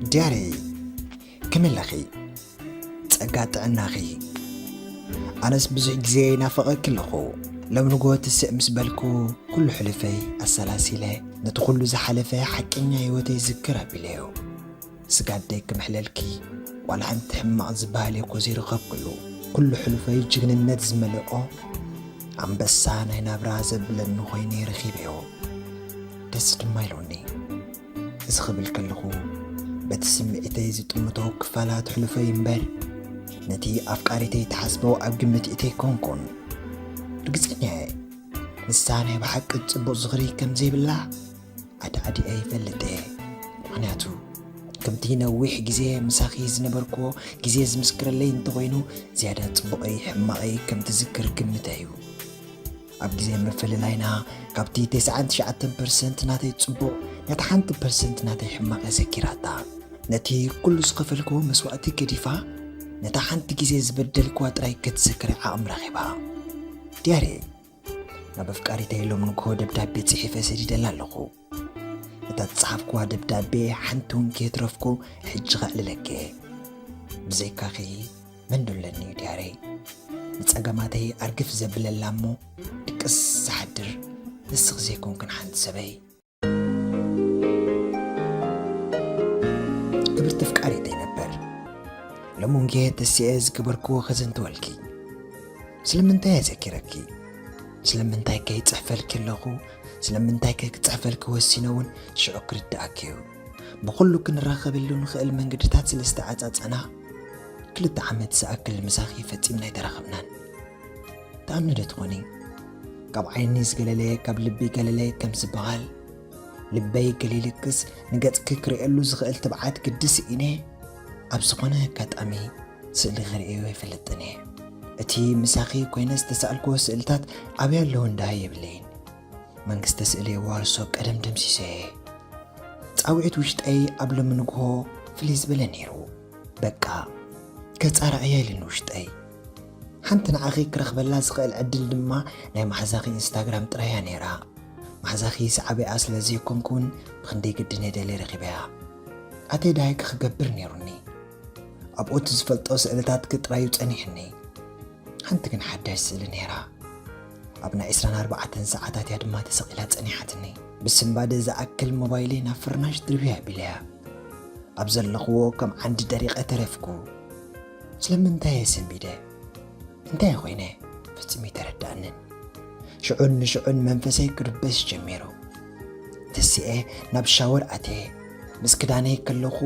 ዲያረይ፣ ከመይ ኣለኺ? ጸጋ ጥዕናኺ? ኣነስ ብዙሕ ግዜ ይናፍቐኪ ኣለኹ። ሎሚ ንግሆ ትስእ ምስ በልኩ፣ ኩሉ ሕሉፈይ ኣሰላሲለ፣ ነቲ ኩሉ ዝሓለፈ ሓቀኛ ህይወተይ ዝክር ኣቢለዮ። ስጋደይ ክምሕለልኪ፣ ዋላ ሓንቲ ሕማቕ ዝበሃል እኮ ዘይረኸብኩሉ። ኩሉ ሕሉፈይ ጅግንነት ዝመልኦ፣ ኣንበሳ ናይ ናብራ ዘብለኒ ኮይነ ረኺበዮ። ደስ ድማ ኢሉኒ። እዚ ክብል ከለኹ፣ በቲ ስምዒተይ ዝጥምቶ ክፋላት ሕሉፈይ እምበር፣ ነቲ ኣፍቃሪተይ ትሓስቦ ኣብ ግምት እተይኮንኩን። ርግጸኛ እየ፣ ንሳ ናይ ብሓቂ ጽቡቕ ዝኽሪ ከም ዘይብላ ኣድዓዲኣ ይፈልጥ እየ። ምኽንያቱ፣ ከምቲ ነዊሕ ግዜ ምሳኺ ዝነበርኩዎ ግዜ ዝምስክረለይ እንተኾይኑ፣ ዝያዳ ጽቡቐይ ሕማቐይ ከም ትዝክር ግምተ እዩ። ኣብ ግዜ ምፍልላይና፣ ካብቲ ተስዓን ትሽዓተን ፐርሰንት ናተይ ጽቡቕ፣ ነታ ሓንቲ ፐርሰንት ናተይ ሕማቕ እያ ዘኪራታ። ነቲ ኩሉ ዝኸፈልክዎ መስዋእቲ ገዲፋ፣ ነታ ሓንቲ ግዜ ዝበደልክዋ ጥራይ ክትዝክር ዓቕሚ ረኺባ። ዲያሪ፣ ናብ ኣፍቃሪተይ ሎም ንግሆ ደብዳቤ ጽሒፈ ሰዲደላ ኣለኹ። እታ ዝጸሓፍክዋ ደብዳቤ ሓንቲ እውን ከየትረፍኩ ሕጂ ከዕልለኪ እየ። ብዘይካኺ መን ዶ ኣለኒ እዩ ዲያረይ? ንጸገማተይ ኣርግፍ ዘብለላ እሞ ድቅስ ዝሓድር ንስኺ ዘይኮንክን ሓንቲ ሰበይ። ክብርቲ ኣፍቃሪተይ ነበር፣ ሎሚ እንጌ ተሲኤ ዝገበርክዎ ከዘንትወልኪ። ስለምንታይ እየ ዘኪረኪ? ስለምንታይ ከ ይጽሕፈልኪ ኣለኹ? ስለምንታይ ከ ክጽሕፈልኪ ወሲነ እውን ሽዑ ክርድኣኪ እዩ። ብኹሉ ክንራኸበሉ ንኽእል መንገድታት ስለ ዝተዓጻጸና፣ ክልተ ዓመት ዝኣክል ምሳኺ ፈጺምና ኣይተራኸብናን። ትኣምኒ ዶ ትኾኒ? ካብ ዓይኒ ዝገለለ፣ ካብ ልቢ ገለለ ከም ዝበሃል፣ ልበይ ገሊልክስ ንገጽኪ ክርእየሉ ዝኽእል ትብዓት ግዲ ስኢነ፣ ኣብ ዝኾነ ኣጋጣሚ ስእሊ ክርእዮ ኣይፈልጥን እየ። እቲ ምሳኺ ኮይነ ዝተሳእልክዎ ስእልታት ኣበይ ኣለዉ እንድሃ የብለይን። መንግስተ ስእሊ ዋርሶ ቀደም ደምሲሰ እየ። ጻውዒት ውሽጠይ ኣብ ሎሚ ንግሆ ፍልይ ዝበለ ነይሩ። በቃ፣ ከጻርዕያ ኢሉኒ ውሽጠይ። ሓንቲ ንዓኺ ክረኽበላ ዝኽእል ዕድል ድማ ናይ መሓዛኺ ኢንስታግራም ጥራይ እያ ነይራ። መሓዛኺ ሰዓቢኣ ስለ ዘይኮንኩ እውን ብኽንደይ ግድን እየ ደልየ ረኺበያ። ኣተይ ደሃይ ክገብር ነይሩኒ። ኣብኡ እቲ ዝፈልጦ ስእልታትኪ ጥራይ እዩ ጸኒሕኒ። ሓንቲ ግን ሓዳሽ ስእሊ ነይራ። ኣብ ናይ ዕስራን ኣርባዕተን ሰዓታት እያ ድማ ተሰቒላ ጸኒሓትኒ። ብስንባደ ዝኣክል ሞባይለይ ናብ ፍርናሽ ድርብያ ኣቢለያ። ኣብ ዘለኽዎ ከም ዓንዲ ደሪቐ ተረፍኩ። ስለምንታይ እየ ሰንቢደ? እንታይ ኮይነ? ፈጺሙ ኣይተረድኣንን። ሽዑን ንሽዑን መንፈሰይ ክርበሽ ጀሚሩ። ተሲኤ ናብ ሻወር ኣትየ። ምስ ክዳነይ ከለኹ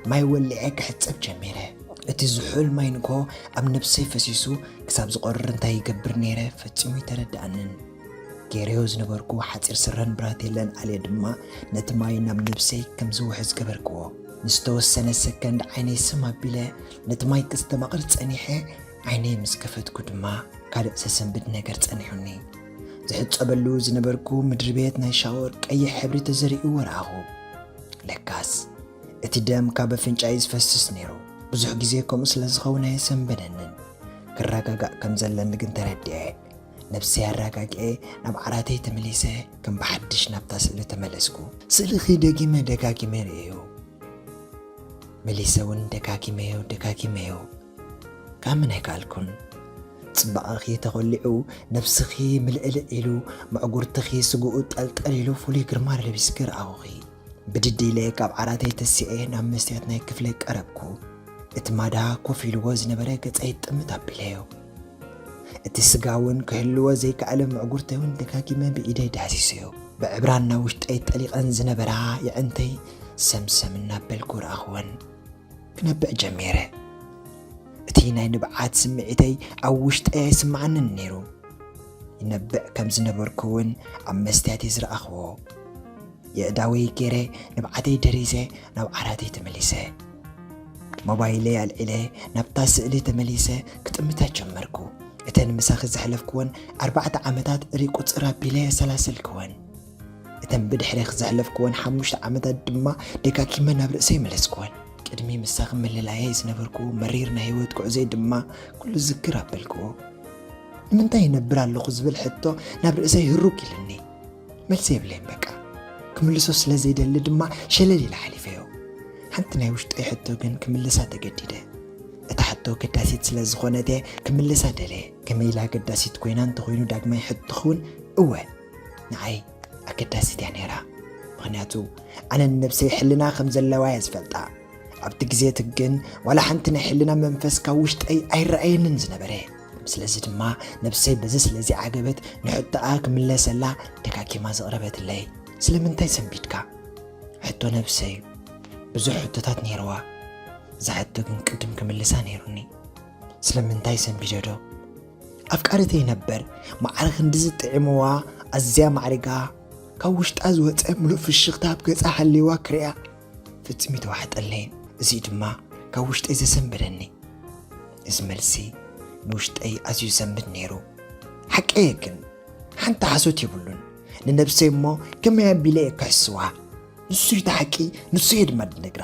ማይ ወሊዐ ክሕጸብ ጀሚረ። እቲ ዝሑል ማይ ንግሆ ኣብ ነብሰይ ፈሲሱ ክሳብ ዝቖርር እንታይ ይገብር ነይረ ፈጺሙ ኣይተረድኣንን። ገይረዮ ዝነበርኩ ሓጺር ስረን ብራቴለን ኣልየ ድማ ነቲ ማይ ናብ ነብሰይ ከም ዝውሕዝ ገበርክዎ። ንዝተወሰነ ሰከንድ ዓይነይ ስም ኣቢለ ነቲ ማይ ክስተማቕር ጸኒሐ፣ ዓይነይ ምስ ከፈትኩ ድማ ካልእ ዘሰንብድ ነገር ጸኒሑኒ። ዝሕጸበሉ ዝነበርኩ ምድሪ ቤት ናይ ሻወር ቀይሕ ሕብሪ ተዘሪእዎ ረኣኹ። ለካስ እቲ ደም ካብ ኣፍንጫይ ዝፈስስ ነይሩ። ብዙሕ ግዜ ከምኡ ስለ ዝኸውን ኣየሰንበደንን። ክረጋጋእ ከም ዘለኒ ግን ተረዲኤ። ነብሰይ ኣረጋግኤ ናብ ዓራተይ ተመሊሰ ከም ብሓድሽ ናብታ ስእሊ ተመለስኩ። ስእልኺ ደጊመ ደጋጊመ ርእየዮ። መሊሰ እውን ደጋጊመዮ ደጋጊመዮ። ክኣምን ኣይከኣልኩን። ጽባቐኺ ተኾሊዑ፣ ነብስኺ ምልእልእ ኢሉ፣ መዕጉርትኺ ስግኡ ጠልጠል ኢሉ ፍሉይ ግርማ ለቢስኪ ረኣኹኺ። ብድድ ኢለ ካብ ዓራተይ ተሲኤ ናብ መስትያት ናይ ክፍለይ ቀረብኩ። እቲ ማዳ ኮፍ ኢልዎ ዝነበረ ገጸይ ጥምት ኣቢለዮ። እቲ ስጋ እውን ክህልዎ ዘይከኣለ ምዕጉርተይ እውን ደጋጊመ ብኢደይ ዳህሲሰዮ። ብዕብራን ናብ ውሽጠይ ጠሊቐን ዝነበራ የዕንተይ ሰምሰም እናበልኩ ረኣኽወን። ክነብዕ ጀሚረ። እቲ ናይ ንብዓት ስምዒተይ ኣብ ውሽጠይ ኣይስምዓንን ነይሩ። ይነብዕ ከም ዝነበርኩ እውን ኣብ መስትያት እየ ዝረኣኽዎ። የእዳወይ ገይረ ንብዓተይ ደሪዘ ናብ ዓራተይ ተመሊሰ። ሞባይለይ ኣልዒለ ናብታ ስእሊ ተመሊሰ ክጥምታ ጀመርኩ። እተን ምሳኺ ዘሕለፍክወን ኣርባዕተ ዓመታት ርቁጽር ኣቢለ ኣሰላሰልክወን። እተን ብድሕሬኺ ዘሕለፍክወን ሓሙሽተ ዓመታት ድማ ደጋጊመ ናብ ርእሰይ መለስክወን። ቅድሚ ምሳኺ ምልላየይ ዝነበርኩ መሪር ናይ ህይወት ጉዕዞይ ድማ ኩሉ ዝክር ኣበልክዎ። ንምንታይ ይነብር ኣለኹ ዝብል ሕቶ ናብ ርእሰይ ህሩግ ኢሉኒ። መልሲ የብለይን በቃ። ክምልሶ ስለ ዘይደሊ ድማ ሸለል ኢለ ሓሊፈዮ። ሓንቲ ናይ ውሽጠይ ሕቶ ግን ክምልሳ ተገዲደ። እታ ሕቶ ኣገዳሲት ስለ ዝኾነት እየ ክምልሳ ደልየ። ከመይ ኢላ ኣገዳሲት ኮይና እንተኾይኑ ዳግማይ ሕቶ ትኸውን? እወ፣ ንዓይ ኣገዳሲት እያ ነይራ። ምኽንያቱ ኣነ ንነብሰይ ሕልና ከም ዘለዋ እየ ዝፈልጣ። ኣብቲ ግዜ እቲ ግን ዋላ ሓንቲ ናይ ሕልና መንፈስ ካብ ውሽጠይ ኣይረኣየንን ዝነበረ። ስለዚ ድማ ነብሰይ በዚ ስለ ዝዓገበት ንሕቶኣ ክምለሰላ ደጋጊማ ዘቕረበትለይ። ስለምንታይ ሰንቢድካ? ሕቶ ነብሰይ ብዙሕ ሕቶታት ነይርዋ። እዛ ሕቶ ግን ቅድም ክምልሳ ነይሩኒ። ስለምንታይ ሰንቢደ ዶ? ኣፍቃሪተይ ነበር ማዕረ ክንድዚ ጥዒምዋ፣ ኣዝያ ማዕሪጋ፣ ካብ ውሽጣ ዝወጸ ምሉእ ፍሽኽታ ኣብ ገጻ ሃልይዋ ክሪኣ ፍጹም ይተዋሕጠለይን። እዚ ድማ ካብ ውሽጠይ ዘሰንበደኒ። እዚ መልሲ ንውሽጠይ ኣዝዩ ዘንብድ ነይሩ። ሓቀየ ግን ሓንቲ ሓሶት የብሉን። ንነብሰይ እሞ ከመይ ኣቢለ እየ ክሕስዋ? ንሱ እዩ እቲ ሓቂ፣ ንሱ እየ ድማ ድነግራ።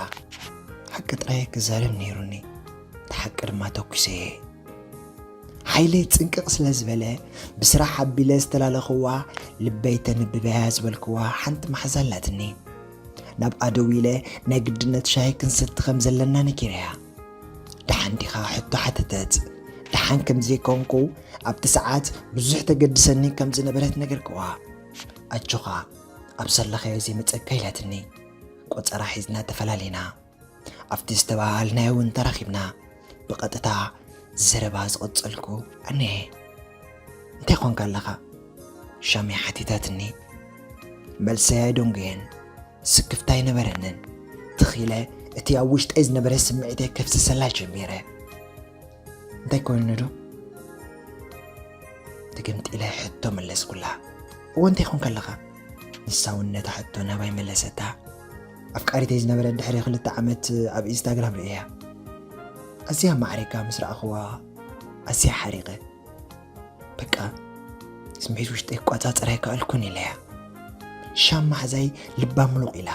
ሓቂ ጥራይ ክዛረብ ነይሩኒ። እቲ ሓቂ ድማ ተኩሰ እየ። ሓይለይ ጽንቅቕ ስለ ዝበለ ብስራሕ ኣቢለ ዝተላለኽዋ ልበይ ተንብበያ ዝበልክዋ ሓንቲ መሓዛ ኣላትኒ። ናብኣ ደዊለ ናይ ግድነት ሻሂ ክንሰቲ ከም ዘለና ነጊረያ። ደሓን ዲኻ ሕቶ ሓተተት። ደሓን ከም ዘይኮንኩ ኣብቲ ሰዓት ብዙሕ ተገድሰኒ ከም ዝነበረት ነገርክዋ። ኣጆኻ ኣብ ዘለኻዮ ዘይመጸካ ኢላትኒ። ቆጸራ ሒዝና ተፈላለና። ኣብቲ ዝተባሃልናዮ እውን ተራኺብና። ብቐጥታ ዘረባ ዝቐጸልኩ ኣነ። እንታይ ኾንካ ኣለኻ? ሻሚ ሓቲታትኒ። መልሰይ ኣይደንጎየን። ስክፍታ ኣይነበረንን። ትኽ ኢለ እቲ ኣብ ውሽጠይ ዝነበረ ስምዒተይ ከፍስሰላ ጀሚረ። እንታይ ኮይኑ ዶ? ተገምጢለ ሕቶ መለስኩላ። እወ እንታይ ኾንካ ኣለኻ? ንሳ እውን ነታ ሕቶ ናባይ መለሰታ። ኣፍቃሪተይ ዝነበረት ድሕሪ ክልተ ዓመት ኣብ ኢንስታግራም ርእያ። ኣዝያ ማዕሪጋ ምስ ረኣኽዋ ኣዝያ ሓሪቐ። በቃ ስምዒት ውሽጠይ ክቋጻጸር ኣይከኣልኩን ኢለያ። ሻም ማሕዛይ ልባ ምሉቕ ኢላ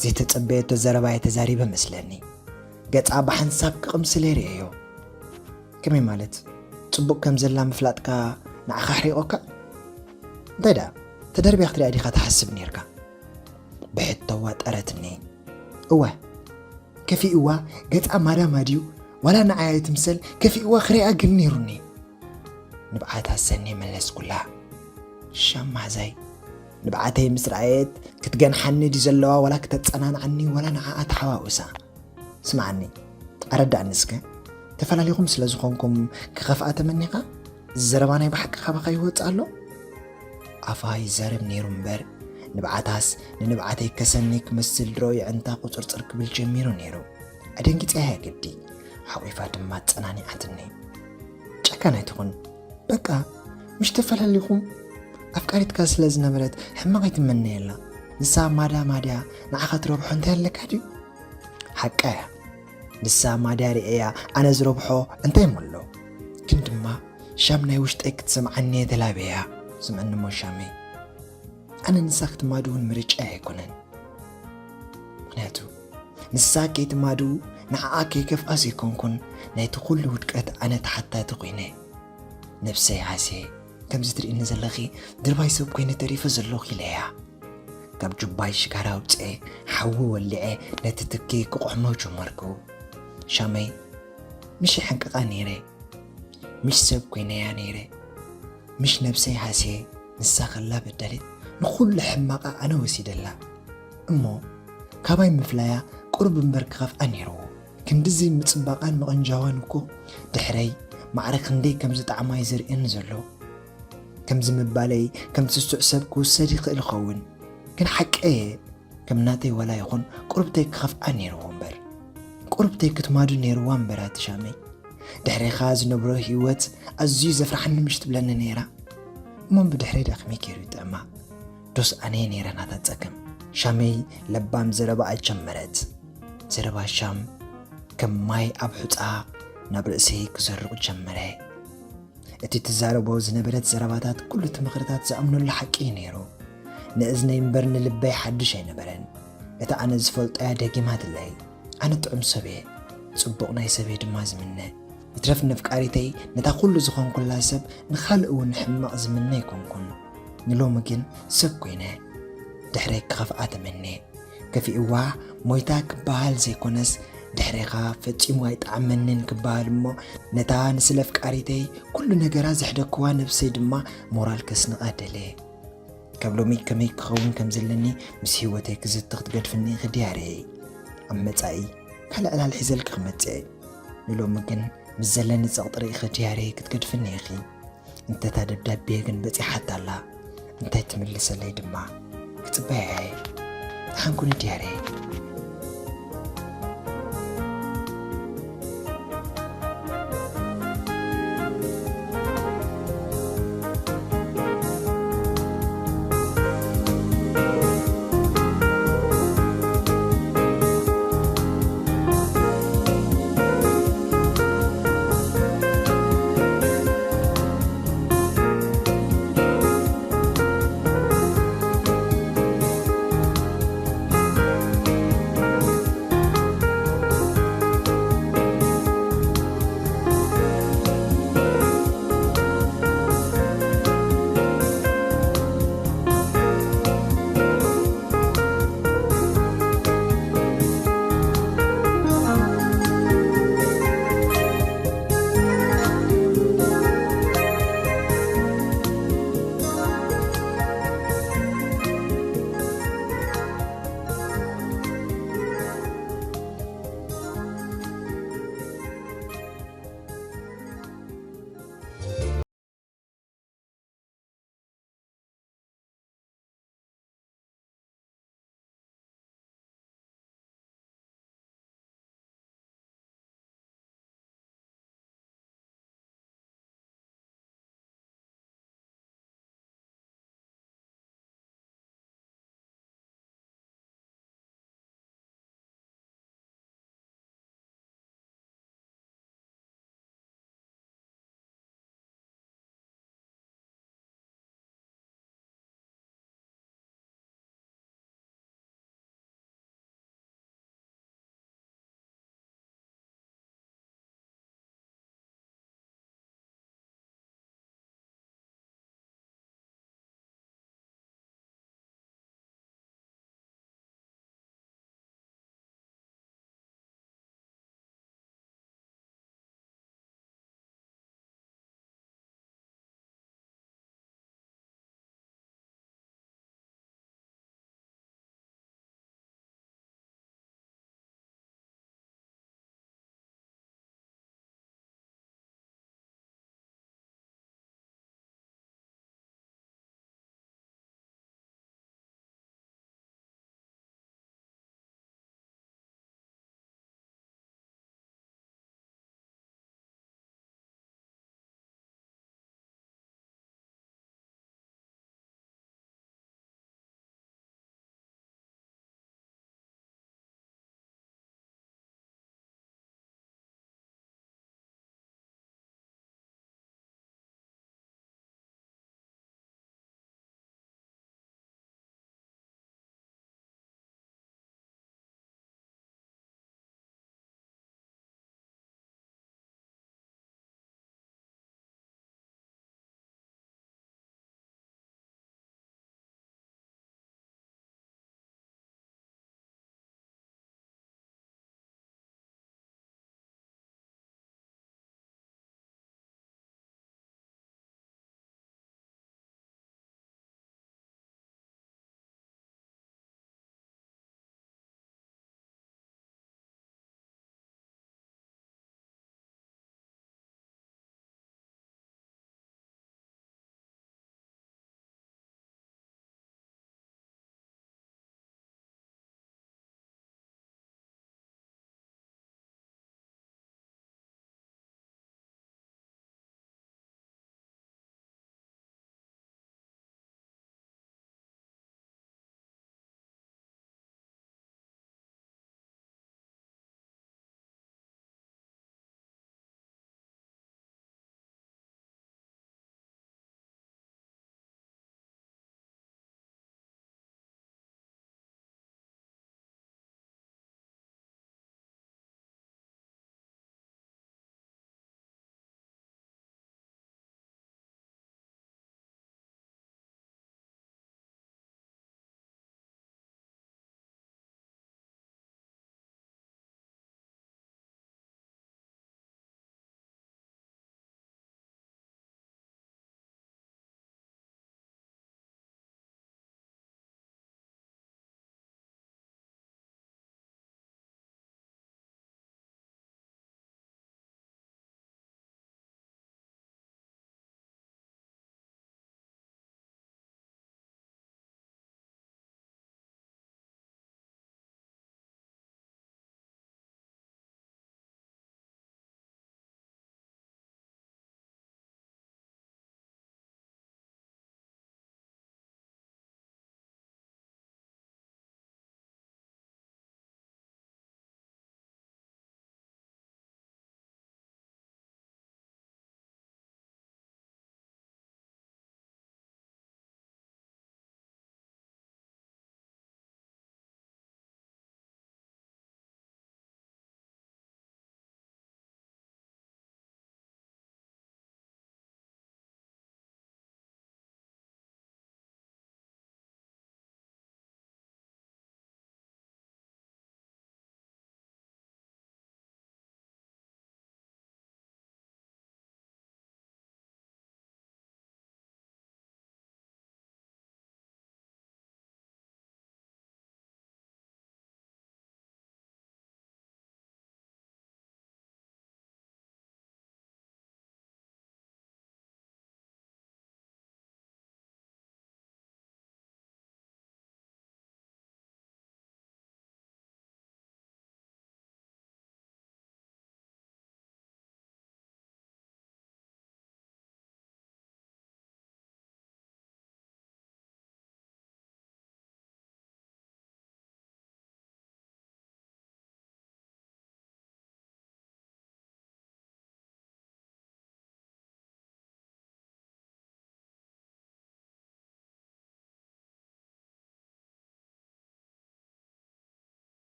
ዘይተጸበየቶ ዘረባ እየ ተዛሪበ መስለኒ። ገጻ ብሓንሳብ ክቕምስል እየ ርእየዮ። ከመይ ማለት? ጽቡቕ ከም ዘላ ምፍላጥካ ንዓኻ ኣሕሪቖካ? እንታይ ደኣ ተደርብያ ክትሪኣ ዲኻ ትሓስብ ኔርካ? ብሕቶ ዋጠረትኒ። እወ፣ ከፊእዋ ገጻ ማዳ ማድዩ ዋላ ንዓይ ኣይትምሰል ከፊእዋ ክሪኣ ግን ኔሩኒ። ንብዓት ኣሰኒ መለስኩላ። ሻም ማሕዛይ ንብዓተይ ምስ ረኣየት ክትገንሓኒ ድዩ ዘለዋ ዋላ ክተጸናንዓኒ ዋላ ንዓኣ ተሓዋውሳ? ስምዓኒ፣ ኣረዳእኒ እስከ። ተፈላለኹም ስለ ዝኾንኩም ክኸፍኣ ተመኒኻ? እዚ ዘረባ ናይ ብሓቂ ካባኻ ይወጽእ ኣሎ? ኣፋ ይዛረብ ነይሩ እምበር፣ ንብዓታስ ንንብዓተይ ከሰኒ ክመስል ድሮ የዕንታ ቁጽርጽር ክብል ጀሚሩ ነይሩ። ኣደንጊጸያ ግዲ፣ ሓቂፋ ድማ ኣጸናኒዓትኒ። ጨካን ኣይትኹን። በቃ፣ ምሽ ተፈላለኹም? ኣፍቃሪትካ ስለ ዝነበረት ሕማቕ ኣይትመነየላ። ንሳ ማዳ ማድያ ንዓኻ ትረብሖ እንታይ ኣለካ ድዩ? ሓቃ እያ። ንሳ ማድያ ርእያ ኣነ ዝረብሖ እንታይ እሞ ኣሎ? ግን ድማ ሻም ናይ ውሽጠይ ክትሰምዓኒ እየ ተላብያ። ስምዐኒ እሞ ሻመይ። ኣነ ንሳ ክትማድ እውን ምርጫ ኣይኮነን። ምኽንያቱ ንሳ ከይትማዱ ንዓኣ ከይከፍኣ ዘይኮንኩን ናይቲ ኩሉ ውድቀት ኣነ ተሓታቲ ኮይነ። ነብሰይ ሃስየ፣ ከምዚ ትርእኒ ዘለኺ ድርባይ ሰብ ኮይነ ተሪፈ ዘለኹ ኢለያ። ካብ ጁባይ ሽጋራ ኣውፅኤ ሓዊ ወሊዐ ነቲ ትኪ ክቑሕሞ ጀመርኩ። ሻመይ ምሽ ይሓንቅቓ ነይረ። ምሽ ሰብ ኮይነያ ነይረ። ምሽ ነብሰይ ሃስየ፣ ንሳ ከላ በዳሊት፣ ንኹሉ ሕማቓ ኣነ ወሲደላ። እሞ ካባይ ምፍላያ ቁሩብ እምበር ክኸፍኣ ነይርዎ። ክንድዚ ምጽባቓን ምቕንጃዋን እኮ ድሕረይ ማዕረ ክንደይ ከም ዝጠዓማ እዩ ዘርእየኒ ዘሎ። ከምዚ ምባለይ ከም ስሱዕ ሰብ ክውሰድ ይኽእል ይኸውን፣ ግን ሓቀየ ከም ናተይ ዋላ ይኹን ቁሩብተይ ክኸፍኣ ነይርዎ እምበር። ቁሩብተይ ክትማዱ ነይርዋ እምበር ኣቲ ሻመይ። ድሕሬኻ ዝነብሮ ህይወት ኣዝዩ ዘፍርሓኒ ምሽ ትብለኒ ነይራ። እሞ ብድሕረይ ደኣ ከመይ ገይሩ ይጥዕማ? ዶስ ኣነየ ነይረ ናታ ጸገም? ሻመይ ለባም ዘረባኣ ጀመረት። ዘረባ ሻም ከም ማይ ኣብ ሑጻ ናብ ርእሰይ ክዘርቕ ጀመረ። እቲ ትዛረቦ ዝነበረት ዘረባታት ኩሉ እቲ ምኽርታት ዝኣምነሉ ሓቂ እዩ ነይሩ። ንእዝነይ እምበር ንልበይ ሓድሽ ኣይነበረን። እቲ ኣነ ዝፈልጦያ ደጊማትለይ። ኣነ ጥዑም ሰብ እየ። ጽቡቕ ናይ ሰብ እየ ድማ ዝምነ። ይትረፍ ነፍቃሪተይ ነታ ኩሉ ዝኾንኩላ ሰብ ንኻልእ እውን ሕማቕ ዝምነ ኣይኮንኩን። ንሎሚ ግን ሰብ ኮይነ። ድሕረይ ክኸፍኣ ተመንየ። ከፊእዋ ሞይታ ክበሃል ዘይኮነስ፣ ድሕሬኻ ፈጺሙ ኣይጠዓመንን ክበሃል እሞ፣ ነታ ንስለ ኣፍቃሪተይ ኩሉ ነገራ ዘሕደክዋ ነብሰይ ድማ ሞራል ከስንቓ ደልየ። ካብ ሎሚ ከመይ ክኸውን ከም ዘለኒ ምስ ህይወተይ ክዝቲ ክትገድፍኒ ኢኺ ድያረየይ። ኣብ መጻኢ ካልእ ዕላል ሒዘልኪ ክመጽእ እየ። ንሎሚ ግን ምስ ዘለኒ ጸቕጢ ርኢኺ ድያረየይ ክትገድፍኒ ኢኺ። እንተታ ደብዳቤ ግን በጺሓታ ኣላ። እንታይ ትምልሰለይ ድማ ክጽበያ እየ። ደሓን ኩኒ ድያረየይ።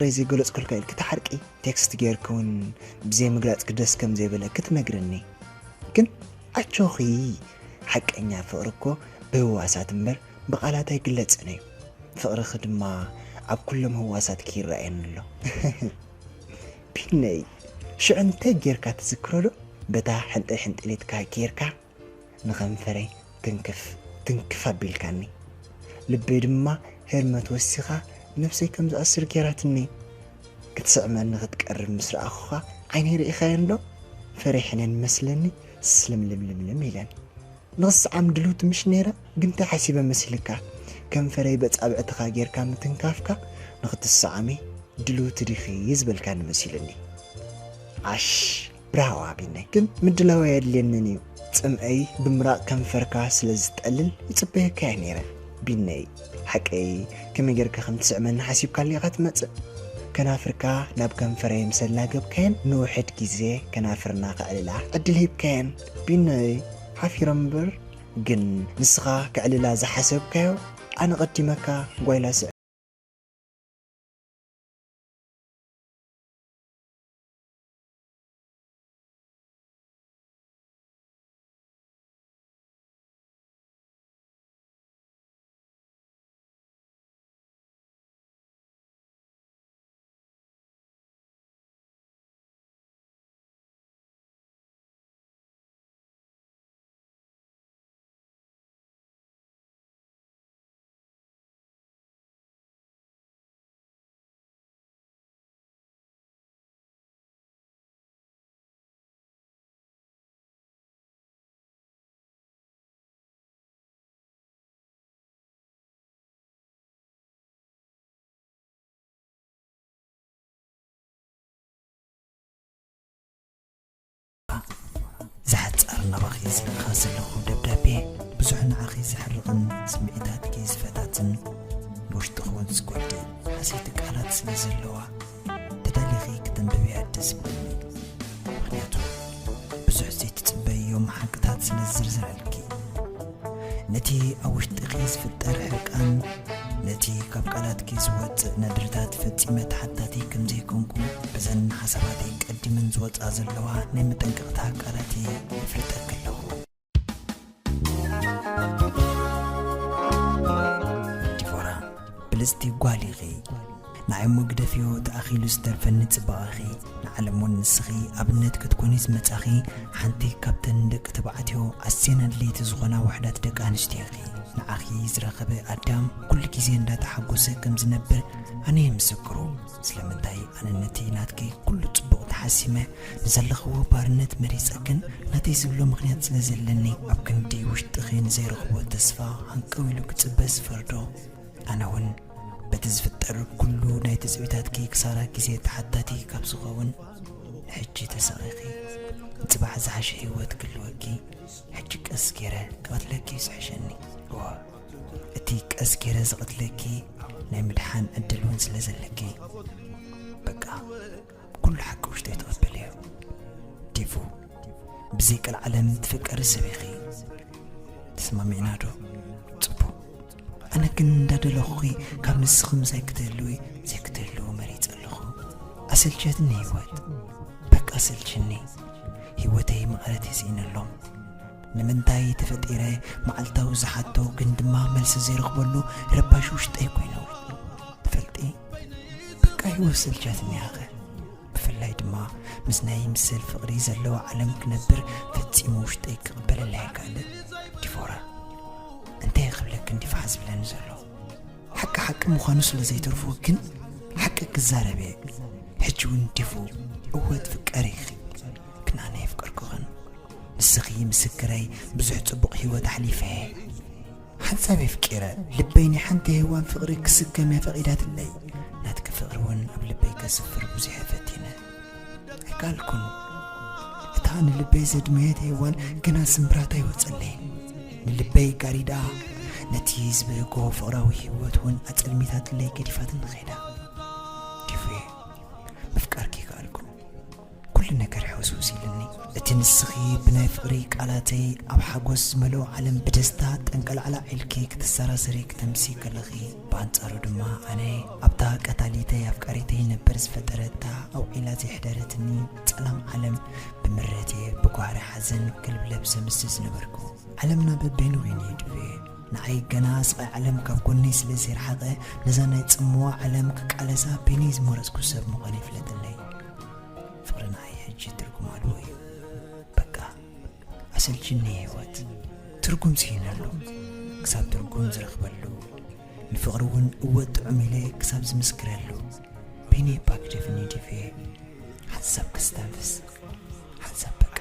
ፍቕረይ ዘይገለጽኩልካ ኢልኪ ትሓርቂ፣ ቴክስት ጌርኪ እውን ብዘይ ምግላጽ ክደስ ከም ዘይበለኪ ትነግርኒ። ግን ኣጆኺ፣ ሓቀኛ ፍቕሪ እኮ ብህዋሳት እምበር ብቓላት ኣይግለጽን እዩ። ፍቕርኺ ድማ ኣብ ኩሎም ህዋሳትኪ ይረኣየኒ ኣሎ። ቢነይ፣ ሽዑ እንታይ ጌርካ ትዝክሮ ዶ? በታ ሕንጥል ሕንጥሊትካ ጌርካ ንኸንፈረይ ትንክፍ ትንክፍ ኣቢልካኒ። ልበይ ድማ ህርመት ወሲኻ ነብሰይ ከም ዝኣስር ጌራትኒ። ክትስዕመኒ ክትቀርብ ምስ ረኣኹኻ ዓይነይ ርኢኻየን ዶ? ፈሪሐን እየን መስለኒ ስልምልምልምልም ኢለን። ንኽስዓም ድልውቲ ምሽ ነይረ፣ ግን እንታይ ሓሲበ መሲልካ? ከንፈረይ በጻብዕትኻ ጌርካ ምትንካፍካ ንኽትስዓሚ ድልውቲ ዲኺ ዝበልካኒ መሲሉኒ። ዓሽ! ብራዋ ቢነይ፣ ግን ምድላው ኣየድልየንን እዩ። ጽምኣይ ብምራቕ ከንፈርካ ስለ ዝጠልል ይጽበየካ እየ ነይረ። ቢነይ፣ ሓቀይ፣ ከመይ ጌርካ ከም ትስዕመኒ ሓሲብካሉ ኢኻ ትመጽእ? ከናፍርካ ናብ ከንፈረይ ምስ ኣላገብካየን ንውሕድ ግዜ ከናፍርና ከዕልላ ዕድል ሂብካየን። ቢነይ፣ ሓፊረ እምበር፣ ግን ንስኻ ከዕልላ ዝሓሰብካዮ ኣነ ቀዲመካ ጓይላ ስዕ ዝሓጻር ናባኺ ዝልእኻ ዘለኹ ደብዳቤ ብዙሕ ንዓኺ ዘሕርቕን ስምዒታትኪ ዝፈታትን ንውሽጥኺ እውን ዝጎድእ ሓሰይቲ ቃላት ስለ ዘለዋ ተዳሊኺ ክተንብብያ ደስ ይብለኒ። ምኽንያቱ ብዙሕ ዘይትጽበይዮም ሓቅታት ስለ ዝዝርዝረልኪ። ነቲ ኣብ ውሽጥኺ ዝፍጠር ሕርቃን፣ ነቲ ካብ ቃላትኪ ዝወጽእ ነድርታት ፈጺመ ተሓታቲ ከም ዘይኮንኩ፣ በዘን ሓሳባተይ ቀዲመን ዝወጻ ዘለዋ ናይ መጠንቀቕታ ቃላት የፍልጠኪ ኣለኹ። ዲቦራ፣ ብልጽቲ ጓል ኢኺ። ንዓይ እሞ ግደፍዮ፣ ተኣኺሉ ዝተርፈኒ ጽባቐኺ። ንዓለም እውን ንስኺ ኣብነት ክትኮኒ ዝመጻኺ፣ ሓንቲ ካብተን ደቂ ተባዕትዮ ኣዝየን ኣድለይቲ ዝኾና ውሑዳት ደቂ ኣንስትዮ ኢኺ። ንዓኺ ዝረኸበ ኣዳም ኩሉ ግዜ እንዳተሓጎሰ ከም ዝነብር ኣነ እየ ምስክሩ። ስለምንታይ ኣነ ነቲ ናትኪ ኩሉ ጽቡቕ ተሓሲመ፣ ንዘለኽዎ ባርነት መሪጸ ግን ናተይ ዝብሎ ምኽንያት ስለ ዘለኒ፣ ኣብ ክንዲ ውሽጥኺ ንዘይረኽቦ ተስፋ ሃንቀው ኢሉ ክጽበ ዝፈርዶ? ኣነ እውን በቲ ዝፍጠር ኩሉ ናይ ትጽቢታትኪ ክሳራ ግዜ ተሓታቲ ካብ ዝኸውን፣ ንሕጂ ተሳቒኺ ንጽባሕ ዝሓሸ ህይወት ክህልወኪ፣ ሕጂ ቀስ ገይረ ክቐትለኪ ዝሕሸኒ። እወ፣ እቲ ቀስ ገይረ ዝቐትለኪ ናይ ምድሓን ዕድል እውን ስለ ዘለኪ፣ በቃ፣ ኩሉ ሓቂ ውሽጠይ ተቐበለዮ። ዲፉ፣ ብዘይ ቀልዓለም ትፍቀሪ ሰብ ኢኺ። ተስማሚዕና ዶ? ጽቡቕ። ኣነ ግን እንዳደለኹኺ ካብ ንስኺ ምሳይ ክትህልዊ ዘይክትህልዊ መሪጸ ኣለኹ። ኣሰልቸትኒ ህይወት። በቃ ኣሰልችኒ። ህይወተይ መቐረት የስኢነሎም። ንምንታይ ተፈጢረ መዓልታዊ ዝሓቶ ግን ድማ መልሲ ዘይረኽበሉ ረባሽ ውሽጠይ ኮይኑ። ትፈልጢ? በቃ ህይወት ሰልቻትኒ ያኸ። ብፍላይ ድማ ምስ ናይ ምሰል ፍቕሪ ዘለዎ ዓለም ክነብር ፈጺሙ ውሽጠይ ክቕበለላ ኣይከኣለን። ዲፎራ፣ እንታይ ክብለክን ዲፋ ዝብለኒ ዘሎ? ሓቂ ሓቂ ምዃኑ ስለ ዘይተርፎ ግን ሓቂ ክዛረብ እየ። ሕጂ እውን ዲፉ፣ እወ ትፍቀሪ ኢኺ። ግን ኣነ የፍቀርኩኽን። ንስኺ ምስክረይ ብዙሕ ጽቡቕ ህይወት ኣሕሊፈ እየ። ሓንሳብ የፍቂረ፣ ልበይ ናይ ሓንቲ ሄዋን ፍቕሪ ክስከም እያ ፈቒዳትለይ። ናትኪ ፍቕሪ እውን ኣብ ልበይ ከስፍር ብዙሕ እየ ፈቲነ። ኣይከኣልኩን። እታ ንልበይ ዘድመየት ሄዋን ገና ስምብራታ ኣይወጸለይን። ንልበይ ጋሪዳ፣ ነቲ ዝበህጎ ፍቕራዊ ህይወት እውን ኣጸልሚታትለይ ገዲፋትኒ ኸይዳ። ዲፉየ፣ ምፍቃርኪ ኣይከኣልኩን። ኩሉ ነገር ሕውስውስ ኢሉኒ። እቲ ንስኺ ብናይ ፍቕሪ ቃላተይ ኣብ ሓጎስ ዝመልኦ ዓለም ብደስታ ጠንቀላዕላዕ ኢልኪ ክትሰራሰሪ ክተምሲ ከለኺ፣ ብኣንጻሩ ድማ ኣነ ኣብታ ቀታሊተይ ኣፍቃሪተይ እምበር ዝፈጠረታ ኣውዒላ ዘይሕደረትኒ ጸላም ዓለም ብምረት'የ ብጓህሪ ሓዘን ክልብለብ ዘምስስ ነበርኩ። ዓለምና በበይኑ ኮይኑ ይድፍኤ። ንዓይ ገና ስቓይ ዓለም ካብ ጎነይ ስለ ዘይረሓቐ፣ ነዛ ናይ ጽምዋ ዓለም ክቃለሳ በይነይ ዝመረጽኩ ሰብ ምዃን ይፍለጠለይ። ፍቕሪ ንዓይ ሕጂ ትርጉም ኣልቦ እዩ። በቃ ኣሰልችኒ ህይወት። ትርጉም ስኢነሉ ክሳብ ትርጉም ዝረኽበሉ፣ ንፍቕሪ እውን እወ ጥዑም ኢለ ክሳብ ዝምስክረሉ፣ በይነይ እባ ግደፍኒ ዲፌ። ሓንሳብ ከስተንፍስ፣ ሓንሳብ በቃ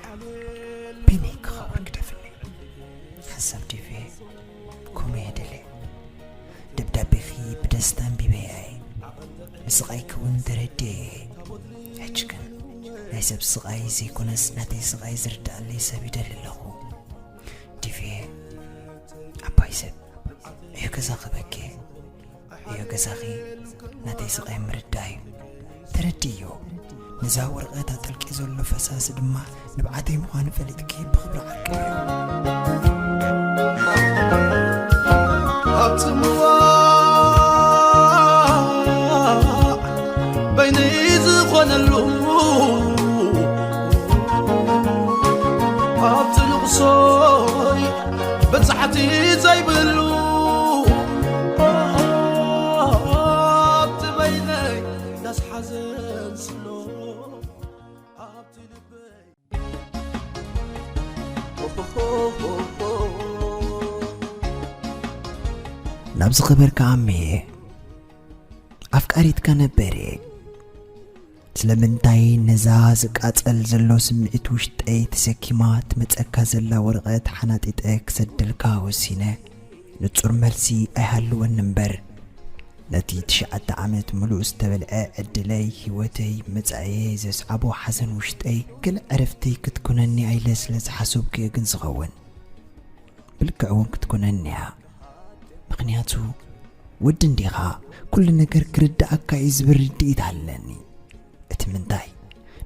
በይነይ ክኸውን ግደፍኒ። ሓንሳብ ዲፌ፣ ከምኡ እየ ድሌ። ደብዳቤኺ ብደስታ ኣንቢበያ እየ። ንስቓይኪ እውን ተረዲኤ እየ። ሕጂ ግን ናይ ሰብ ስቓይ ዘይኮነስ ናተይ ስቓይ ዝርድኣለይ ሰብ ይደሊ ኣለኹ። ዲፌ፣ ዓባይ ሰብ፣ ዕዮ ገዛ ክበኪ፣ ዕዮ ገዛኺ ናተይ ስቓይ ምርዳእ እዩ። ተረድእዮ። ነዛ ወረቐት ኣጠልቂ ዘሎ ፈሳሲ ድማ ንብዓተይ ምዃኑ ፈሊጥኪ ብኽብሪ ዓቅብዮ። ኣብ ጽምዋ በይነይ ዝኾነሉ፣ ኣብቲ ልቕሶይ በጻሕቲ ዘይብሉ፣ ኣብቲ በይነይ ዳስ ሓዘን ስሎ፣ ኣብቲ ልበይ ናብ ዝኸበርካ ኣሜ፣ ኣፍቃሪትካ ነበር እየ። ስለምንታይ ነዛ ዝቃጸል ዘሎ ስምዒት ውሽጠይ ተሰኪማ ትመጸካ ዘላ ወረቐት ሓናጢጠ ክሰደልካ ወሲነ? ንጹር መልሲ ኣይሃልወኒ እምበር፣ ነቲ ትሽዓተ ዓመት ምሉእ ዝተበልዐ ዕድለይ፣ ህይወተይ፣ መጻኢየይ ዘስዓቦ ሓዘን ውሽጠይ ገለ ዕረፍቲ ክትኮነኒ ኣኢለ ስለ ዝሓሰብኩ'የ ግን ዝኸውን። ብልክዕ እውን ክትኮነኒ እያ። ምኽንያቱ ወዲ እንዲኻ፣ ኩሉ ነገር ክርድኣካ እዩ ዝብል ርድኢት ኣለኒ። እቲ ምንታይ፣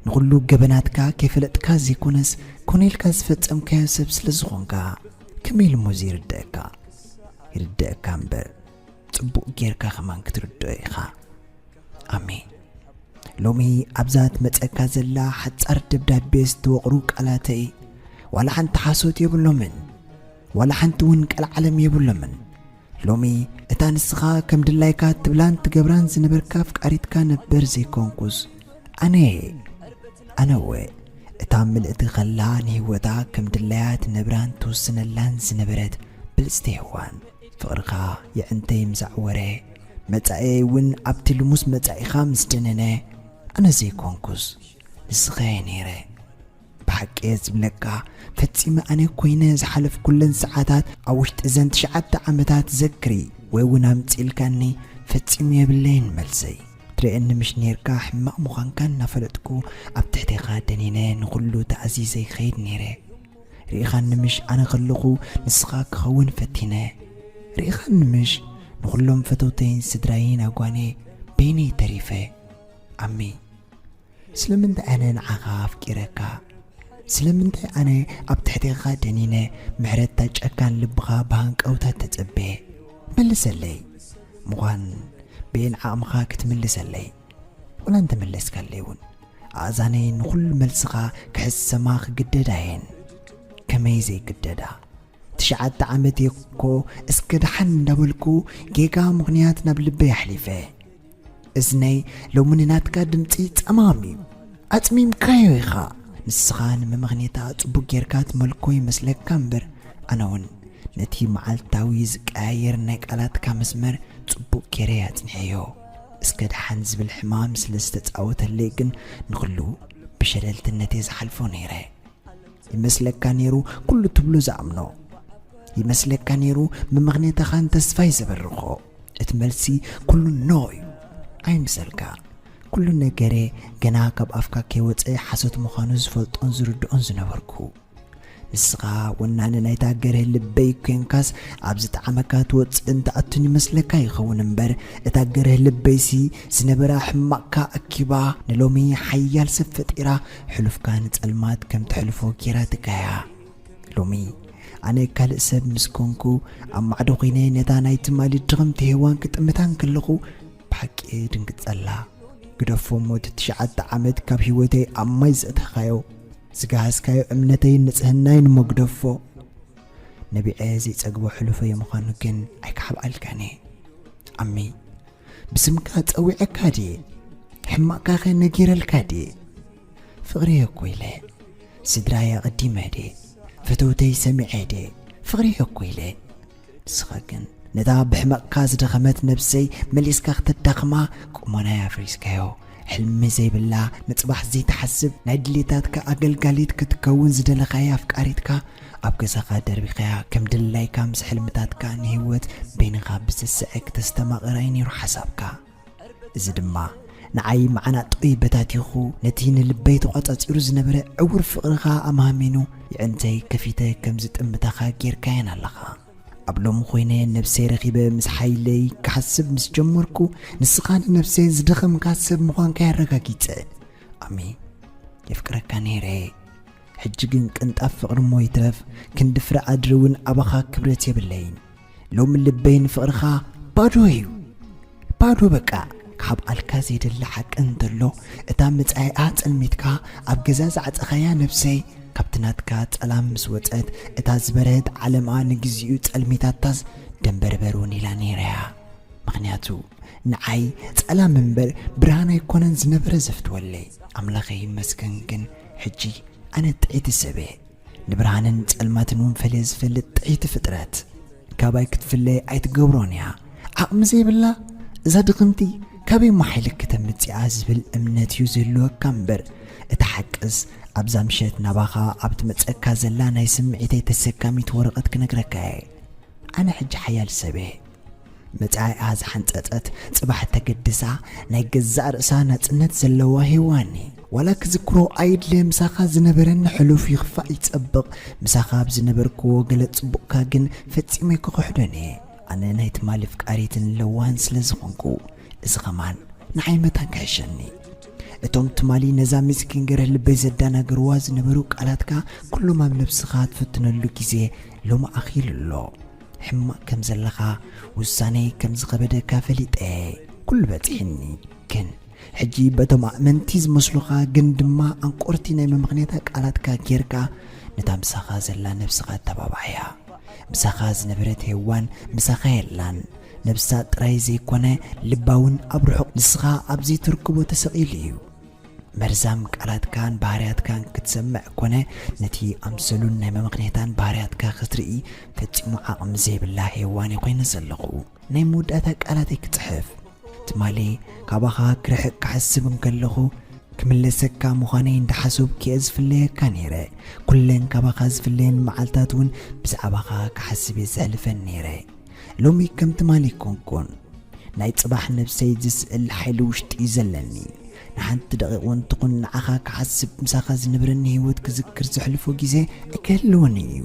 ንኹሉ ገበናትካ ከይፈለጥካ ዘይኮነስ፣ ኮነ ኢልካ ዝፈጸምካዮ ሰብ ስለ ዝኾንካ፣ ከመይ ኢሉ እሞ ዘይርድኣካ? ይርድኣካ እምበር፣ ጽቡቕ ጌርካ ከማን ክትርድኦ ኢኻ። ኣሜ፣ ሎሚ ኣብዛ ትመጸካ ዘላ ሓጻር ደብዳቤ ዝተወቕሩ ቃላተይ ዋላ ሓንቲ ሓሶት የብሎምን፣ ዋላ ሓንቲ እውን ቀልዓለም የብሎምን። ሎሚ እታ ንስኻ ከም ድላይካ ትብላን ትገብራን ዝነበርካ ኣፍቃሪትካ ነበር ዘይኮንኩስ፣ ኣነ እየ። ኣነ እወ፣ እታ ምልእቲ ከላ ንህይወታ ከም ድላያ ትነብራን ትውስነላን ዝነበረት ብልጽቲ ሄዋን። ፍቕርኻ የዕንተይ ምስ ኣዕወረ፣ መጻኢየይ እውን ኣብቲ ልሙስ መጻኢኻ ምስ ደነነ፣ ኣነ ዘይኮንኩስ ንስኻ እየ ነይረ። ብሓቂ እየ ዝብለካ፣ ፈጺመ ኣነ ኮይነ ዝሓለፍኩለን ሰዓታት ኣብ ውሽጢ እዘን ትሽዓተ ዓመታት ዘክሪ ወይ እውን ኣምጺእልካኒ ፈጺሙ የብለይን መልሰይ። ትርእየኒ ምሽ ኔርካ፣ ሕማቕ ምዃንካ እናፈለጥኩ ኣብ ትሕቴኻ ደኒነ ንኹሉ ተኣዚዘ ይኸይድ ነይረ። ርኢኻኒ ምሽ ኣነ ከለኹ ንስኻ ክኸውን ፈቲነ። ርኢኻኒ ምሽ ንኹሎም ፈተውተይን ስድራይን ኣጓንየ በይነይ ተሪፈ። ኣሚ፣ ስለምንታይ ኣነ ንዓኻ ኣፍቂረካ? ስለምንታይ ኣነ ኣብ ትሕቴኻ ደኒነ ምሕረትታ ጨካን ልብኻ ብሃንቀውታ ተጸበየ? መልሰለይ። ምዃን ብኤን ዓቕምኻ ክትምልሰለይ። ወላ እንተመለስካለይ እውን፣ ኣእዛነይ ንኹሉ መልስኻ ክሕሰማ ክግደዳ እየን። ከመይ ዘይግደዳ? ትሽዓተ ዓመት እየ እኮ እስከ ደሓን እንዳበልኩ ጌጋ ምኽንያት ናብ ልበይ ኣሕሊፈ። እዝነይ ሎሚ ንናትካ ድምጺ ጸማም እዩ። ኣጽሚምካዮ ኢኻ። ንስኻ ንመመኽኔታ ጽቡቕ ጌርካ ትመልኮ ይመስለካ እምበር፣ ኣነ እውን ነቲ መዓልታዊ ዝቀያየር ናይ ቃላትካ መስመር ጽቡቕ ጌረ ኣጽኒሐዮ። እስከ ደሓን ዝብል ሕማም ስለ ዝተጻወተለይ ግን ንኹሉ ብሸለልትነት እየ ዝሓልፎ ነይረ። ይመስለካ ነይሩ ኩሉ ትብሎ ዝኣምኖ። ይመስለካ ነይሩ መመኽኔታኻን ተስፋይ ዘበርኾ። እቲ መልሲ ኩሉ ኖ እዩ። ኣይምሰልካ። ኩሉ ነገረ ገና ካብ ኣፍካ ከይወጸ ሓሶት ምዃኑ ዝፈልጦን ዝርድኦን ዝነበርኩ። ንስኻ ወናኒ ናይታ ገርህ ልበይ ኮንካስ፣ ኣብ ዝጠዓመካ ትወጽእን ትኣቱን ይመስለካ ይኸውን እምበር፣ እታ ገርህ ልበይሲ ዝነበራ ሕማቕካ ኣኪባ፣ ንሎሚ ሓያል ሰብ ፈጢራ፣ ሕሉፍካ ንጸልማት ከም ተሕልፎ ጌራትካ እያ። ሎሚ ኣነ ካልእ ሰብ ምስ ኮንኩ፣ ኣብ ማዕዶ ኾይነ ነታ ናይ ትማሊ ድኽምቲ ሄዋን ክጥምታ እንከለኹ፣ ብሓቂ ድንግጸላ። ግደፎ እሞ እቲ ትሽዓተ ዓመት ካብ ህይወተይ ኣብ ማይ ዘእተኻዮ፣ ዝገሃስካዮ እምነተይን ንጽህናይን እሞ ግደፎ። ነቢዐ ዘይጸግቦ ሕሉፈይ ምዃኑ ግን ኣይክሓብኣልካን እየ። ኣሚ፣ ብስምካ ጸዊዐካ ድየ? ሕማቕካኸ ነጊረልካ ድየ? ፍቕሪ እኮ ኢለ፣ ስድራይ ኣቐዲመ ድየ? ፈተውተይ ሰሚዐ ድየ? ፍቕሪ እኮ ኢለ። ንስኻ ግን ነታ ብሕመቕካ ዝደኸመት ነብሰይ መሊስካ ክተዳኽማ ቁመናይ ኣፍሪስካዮ። ሕልሚ ዘይብላ፣ ንጽባሕ ዘይትሓስብ፣ ናይ ድሌታትካ ኣገልጋሊት ክትከውን ዝደለኻያ ኣፍቃሪትካ ኣብ ገዛኻ ደርቢኻያ፣ ከም ድላይካ ምስ ሕልምታትካ ንህይወት በይንኻ ብስስዐ ክተስተማቕራ እዩ ነይሩ ሓሳብካ። እዚ ድማ ንዓይ መዓናጦይ በታቲኹ፣ ነቲ ንልበይ ተቖጻጺሩ ዝነበረ ዕዉር ፍቕርኻ ኣማህሚኑ፣ የዕንተይ ከፊተ ከም ዝጥምታኻ ጌርካየን ኣለኻ። ኣብ ሎሚ ኮይነ ነብሰይ ረኺበ ምስ ሓይለይ ክሓስብ ምስ ጀመርኩ፣ ንስኻ ንነብሰይ ዝደኸምካ ሰብ ምዃንካ ኣረጋጊጸ። ኣሚ፣ የፍቅረካ ነይረ። ሕጂ ግን ቅንጣብ ፍቕሪ እሞ ይትረፍ፣ ክንዲ ፍረ ኣድሪ እውን ኣባኻ ክብረት የብለይን። ሎሚ ልበይ ንፍቕርኻ ባዶ እዩ። ባዶ በቃ። ክሓብኣልካ ዘይደሊ ሓቂ እንተሎ፣ እታ መጻኢኣ ጸልሚትካ ኣብ ገዛ ዝዓጸኻያ ነብሰይ፣ ካብቲ ናትካ ጸላም ምስ ወጸት፣ እታ ዝበረህት ዓለማ ንግዚኡ ጸልሚታታስ ደንበርበር እውን ኢላ ነይራ እያ። ምኽንያቱ ንዓይ ጸላም እምበር ብርሃን ኣይኮነን ዝነበረ ዘፍትወለይ። ኣምላኸይ ይመስገን ግን ሕጂ ኣነ ጥዕይቲ ሰብ እየ። ንብርሃንን ጸልማትን እውን ፈልየ ዝፈልጥ ጥዕይቲ ፍጥረት። ካባይ ክትፍለ ኣይትገብሮን እያ። ዓቕሚ ዘይብላ እዛ ድኽምቲ ካበይ እሞ ሓይሊ ክተምጽኣ ዝብል እምነት እዩ ዝህልወካ እምበር፣ እቲ ሓቅስ ኣብዛ ምሸት ናባኻ ኣብ ትመጸካ ዘላ ናይ ስምዒተይ ተሰካሚት ወረቐት ክነግረካ እየ። ኣነ ሕጂ ሓያል ሰብ እየ። መጻኢኣ ዝሓንጸጸት፣ ጽባሕ ተገድሳ፣ ናይ ገዛእ ርእሳ ናጽነት ዘለዋ ሄዋን እየ። ዋላ ክዝክሮ ኣይድለ፣ ምሳኻ ዝነበረኒ ሕሉፍ ይኽፋእ ይጸብቕ፣ ምሳኻ ኣብ ዝነበርክዎ ገለ ጽቡቕካ ግን ፈጺመ ኣይክኽሕዶን እየ። ኣነ ናይ ትማሊ ኣፍቃሪትን ለዋህን ስለ ዝኾንኩ፣ እዚ ኸማን ንዓይ መታን ክሕሸኒ። እቶም ትማሊ ነዛ ምስኪን ገርህ ልበይ ዘዳናገርዋ ዝነበሩ ቃላትካ ኩሎም ኣብ ነብስኻ ትፍትነሉ ግዜ ሎሚ ኣኺሉ ኣሎ። ሕማቕ ከም ዘለኻ፣ ውሳነይ ከም ዝኸበደካ ፈሊጠ። ኩሉ በጺሕኒ። ግን ሕጂ በቶም ኣእመንቲ ዝመስሉኻ ግን ድማ ኣንቆርቲ ናይ መመኽነይታ ቃላትካ ጌርካ ነታ ምሳኻ ዘላ ነብስኻ ኣተባብዓያ። ምሳኻ ዝነበረት ሄዋን ምሳኻ የላን። ነብሳ ጥራይ ዘይኮነ ልባ እውን ኣብ ርሑቕ ንስኻ ኣብ ዘይትርክቦ ተሰቒሉ እዩ። መርዛም ቃላትካን ባህርያትካን ክትሰምዕ ኮነ ነቲ ኣምሰሉን ናይ መመኽነይታን ባህርያትካ ክትርኢ ፈጺሙ ዓቕሚ ዘይብላ ሄዋን እየ ኮይነ ዘለኹ። ናይ መወዳእታ ቃላተይ ክጽሕፍ። ትማሊ ካባኻ ክርሕቅ ክሓስብ እንከለኹ፣ ክምለሰካ ምዃነይ እንዳሓሰብኩ እየ ዝፍለየካ ነይረ። ኩለን ካባኻ ዝፍለየን መዓልታት እውን ብዛዕባኻ ክሓስብ እየ ዘሕልፈን ነይረ። ሎሚ ከም ትማሊ ኣይኮንኩን። ናይ ጽባሕ ነብሰይ ዝስእል ሓይሊ ውሽጢ እዩ ዘለኒ። ንሓንቲ ደቂቕ እውን ትኹን ንዓኻ ክሓስብ፣ ምሳኻ ዝነበረኒ ህይወት ክዝክር ዘሕልፎ ግዜ ኣይክህልወንን እዩ።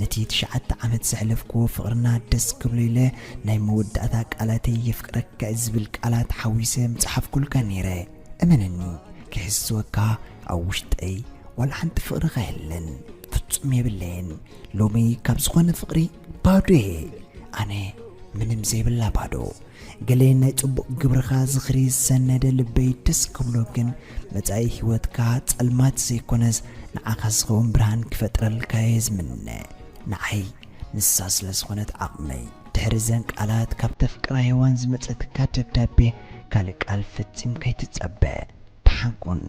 ነቲ ትሽዓተ ዓመት ዘሕለፍክዎ ፍቕርና ደስ ክብሎ ኢለ ናይ መወዳእታ ቃላተይ የፍቅረካ ዝብል ቃላት ሓዊሰ ምጽሓፍኩልካ ነይረ። እመነኒ፣ ክሕስወካ ኣብ ውሽጠይ ዋላ ሓንቲ ፍቕርኻ የለን። ፍጹም የብለይን። ሎሚ ካብ ዝኾነ ፍቕሪ ባዶ እየ። ኣነ ምንም ዘይብላ ባዶ። ገለ ናይ ጽቡቕ ግብርኻ ዝኽሪ ዝሰነደ ልበይ ደስ ክብሎ ግን መጻኢ ህይወትካ ጸልማት ዘይኮነስ ንዓኻ ዝኸውን ብርሃን ክፈጥረልካ እየ ዝምነ። ንዓይ ንሳ ስለ ዝኾነት ዓቕመይ። ድሕሪ እዘን ቃላት ካብ ተፍቅራ ሄዋን ዝመጸትካ ደብዳቤ ካልእ ቃል ፈጺምካ ኣይትጸበ። ደሓን ኩን።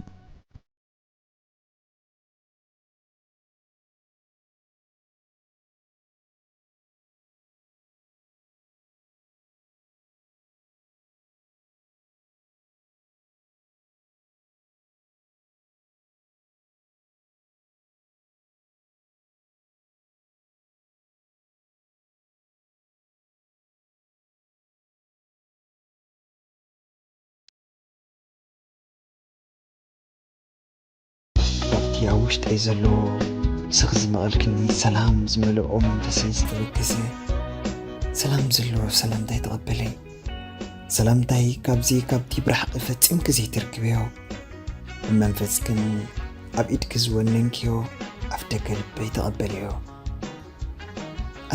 ካብቲ ኣብ ውሽጠይ ዘሎ ስኽ ዝመቐልክኒ ሰላም ዝመልኦ መንፈሰይ ዝተበገሰ ሰላም ዘለዎ ሰላምታይ ተቐበለይ። ሰላምታይ ካብዚ ካብቲ ብርሕቂ ፈጺምኪ ዘይትርክብዮ፣ ብመንፈስክን ኣብ ኢድኪ ዝወነንክዮ ኣፍደገ ልበይ ተቐበልዮ።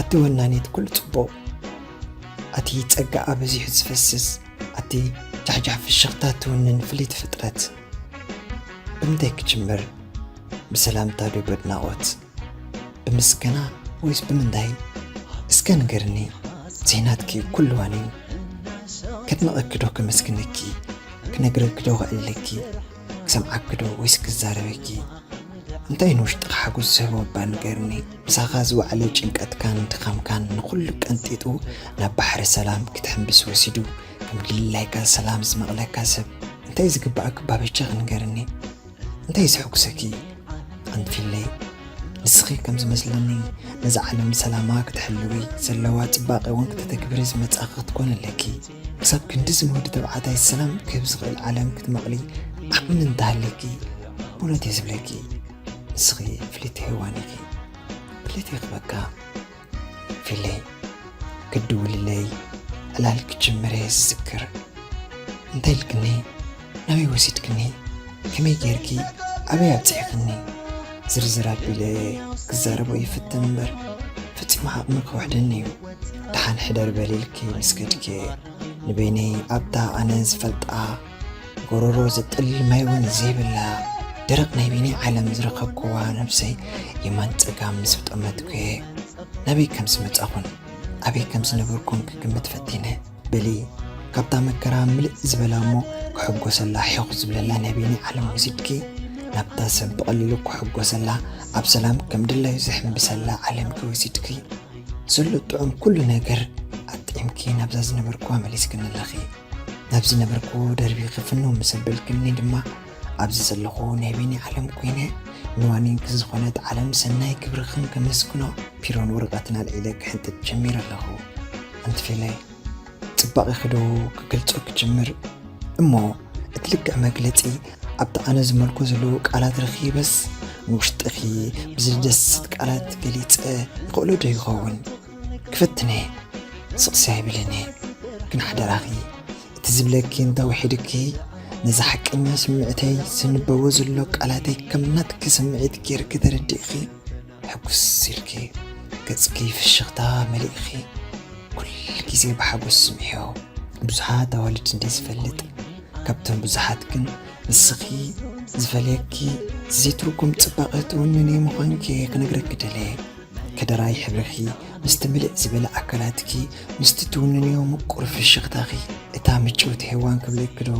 ኣቲ ወናኒት ኩሉ ጽቡቕ፣ ኣቲ ጸጋ ኣበዚሑ ዝፈስስ፣ ኣቲ ጃሕጃሕ ፍሽኽታ ትውንን ፍልይቲ ፍጥረት። ብምንታይ ክጅምር? ብሰላምታ ዶ በድናቖት? ብምስጋና ወይስ ብምንታይ? እስከ ንገርኒ። ዘይናትኪ ኩሉ ዋኒን። ከድንቐኪ ዶ ከመስግነኪ? ክነግረኪ ዶ ከዕልለኪ? ክሰምዓኪ ዶ ወይስ ክዛረበኪ? እንታይ ንውሽጥኻ ሓጎስ ዝህቦ እባ ንገርኒ። ምሳኻ ዝወዓለ ጭንቀትካን ድኻምካን ንኹሉ ቀንጢጡ ናብ ባሕሪ ሰላም ክትሕምብስ ወሲዱ፣ ከም ድላይካ ሰላም ዝመቕለካ ሰብ እንታይ ዝግባኣኪ እባ በጃኺ ንገርኒ። እንታይ ዘሐጉሰኪ ኣንቲ ፊለይ? ንስኺ ከም ዝመስለኒ ነዛ ዓለም ሰላማ ክትሕልዊ፣ ዘለዋ ጽባቐ እውን ክተተግብሪ ዝመጻኺ ክትኮኒ ኣለኪ። ክሳብ ክንድዚ ንወዲ ተባዕታይ ሰላም ክህብ ዝኽእል ዓለም ክትመቕሊ ዓቕሚ እንተሃልየኪ፣ ብእውነት እየ ዝብለኪ፣ ንስኺ ፍልይቲ ሄዋን ኢኺ። ፍልይቲ ኢኺ በቃ። ፊለይ፣ ክትድውልለይ ዕላል ክጅምር እየ ዝዝክር። እንታይ ኢልክኒ? ናበይ ወሲድክኒ? ከመይ ጌርኪ? ኣበይ ኣብጺሕክኒ? ዝርዝር ኣቢለ ክዛረቦ ይፍትን እምበር፣ ፈጺሙ ዓቕሚ ክውሕደኒ እዩ። ደሓን ሕደር በሊልኪ ምስ ከድኪ፣ ንበይነይ ኣብታ ኣነ ዝፈልጣ፣ ጎረሮ ዘጥል ማይ እውን ዘይብላ፣ ደረቕ ናይ በይነይ ዓለም ዝረኸብክዋ ነብሰይ የማን ጸጋም ምስ ጠመትኩ እየ ናበይ ከም ዝመጻኹን ኣበይ ከም ዝነበርኩን ክግምት ፈቲነ። በሊ፣ ካብታ መከራ ምልእ ዝበላ እሞ ክሕጎሰላ ሒኹ ዝብለላ ናይ በይነይ ዓለም ወሲድኪ፣ ናብታ ሰብ ብቐሊሉ ክሕጎሰላ ኣብ ሰላም ከም ድላዩ ዝሕምብሰላ ዓለምኪ ወሲድኪ፣ ዘሎ ጥዑም ኩሉ ነገር ኣጥዒምኪ ናብዛ ዝነበርክዋ መሊስክኒ ኣለኺ። ናብ ዝነበርክዎ ደርቢኺ ፍንው ምስ ኣበልክኒ ድማ፣ ኣብዚ ዘለኹ ናይ በይነይ ዓለም ኮይነ ንዋኒንኪ ዝኾነት ዓለም ሰናይ ክብርኽን ከመስግኖ ፒሮን ወረቐትን ኣልዒለ ክሕንጥጥ ጀሚረ ኣለኹ። ኣንቲ ፊለይ፣ ጽባቐኺ ዶ ክገልጾ ክጅምር እሞ፣ እቲ ልክዕ መግለጺ ኣብቲ ኣነ ዝመልኮ ዘለዉ ቃላት ረኺበስ፣ ንውሽጥኺ ብዝደስት ቃላት ገሊጸ ይኽእሎ ዶ ይኸውን? ክፈትነ፣ ስቕሲ ኣይብልን እየ። ግን ሓደራኺ፣ እቲ ዝብለኪ እንተውሒድኪ፣ ነዚ ሓቀኛ ስምዕተይ ዝንበቦ ዘሎ ቃላተይ ከም ናትኪ ስምዒት ጌርኪ ተረዲእኺ፣ ሕጉስ ኢልኪ፣ ገጽኪ ፍሽኽታ መሊእኺ፣ ኩሉ ግዜ ብሓጎስ ስምዕዮ። ብዙሓት ኣዋልድ እንደ ዝፈልጥ፣ ካብቶም ብዙሓት ግን ንስኺ ዝፈልየኪ ዘይትርጉም ጽባቐ ትውንኒ ምዃንኪ ክነግረኪ ደልየ። ከደራይ ሕብርኺ ምስቲ ምልእ ዝበለ ኣካላትኪ፣ ምስቲ ትውንንዮ ምቁር ፍሽኽታኺ፣ እታ ምጭውቲ ሄዋን ክብለኪ ዶ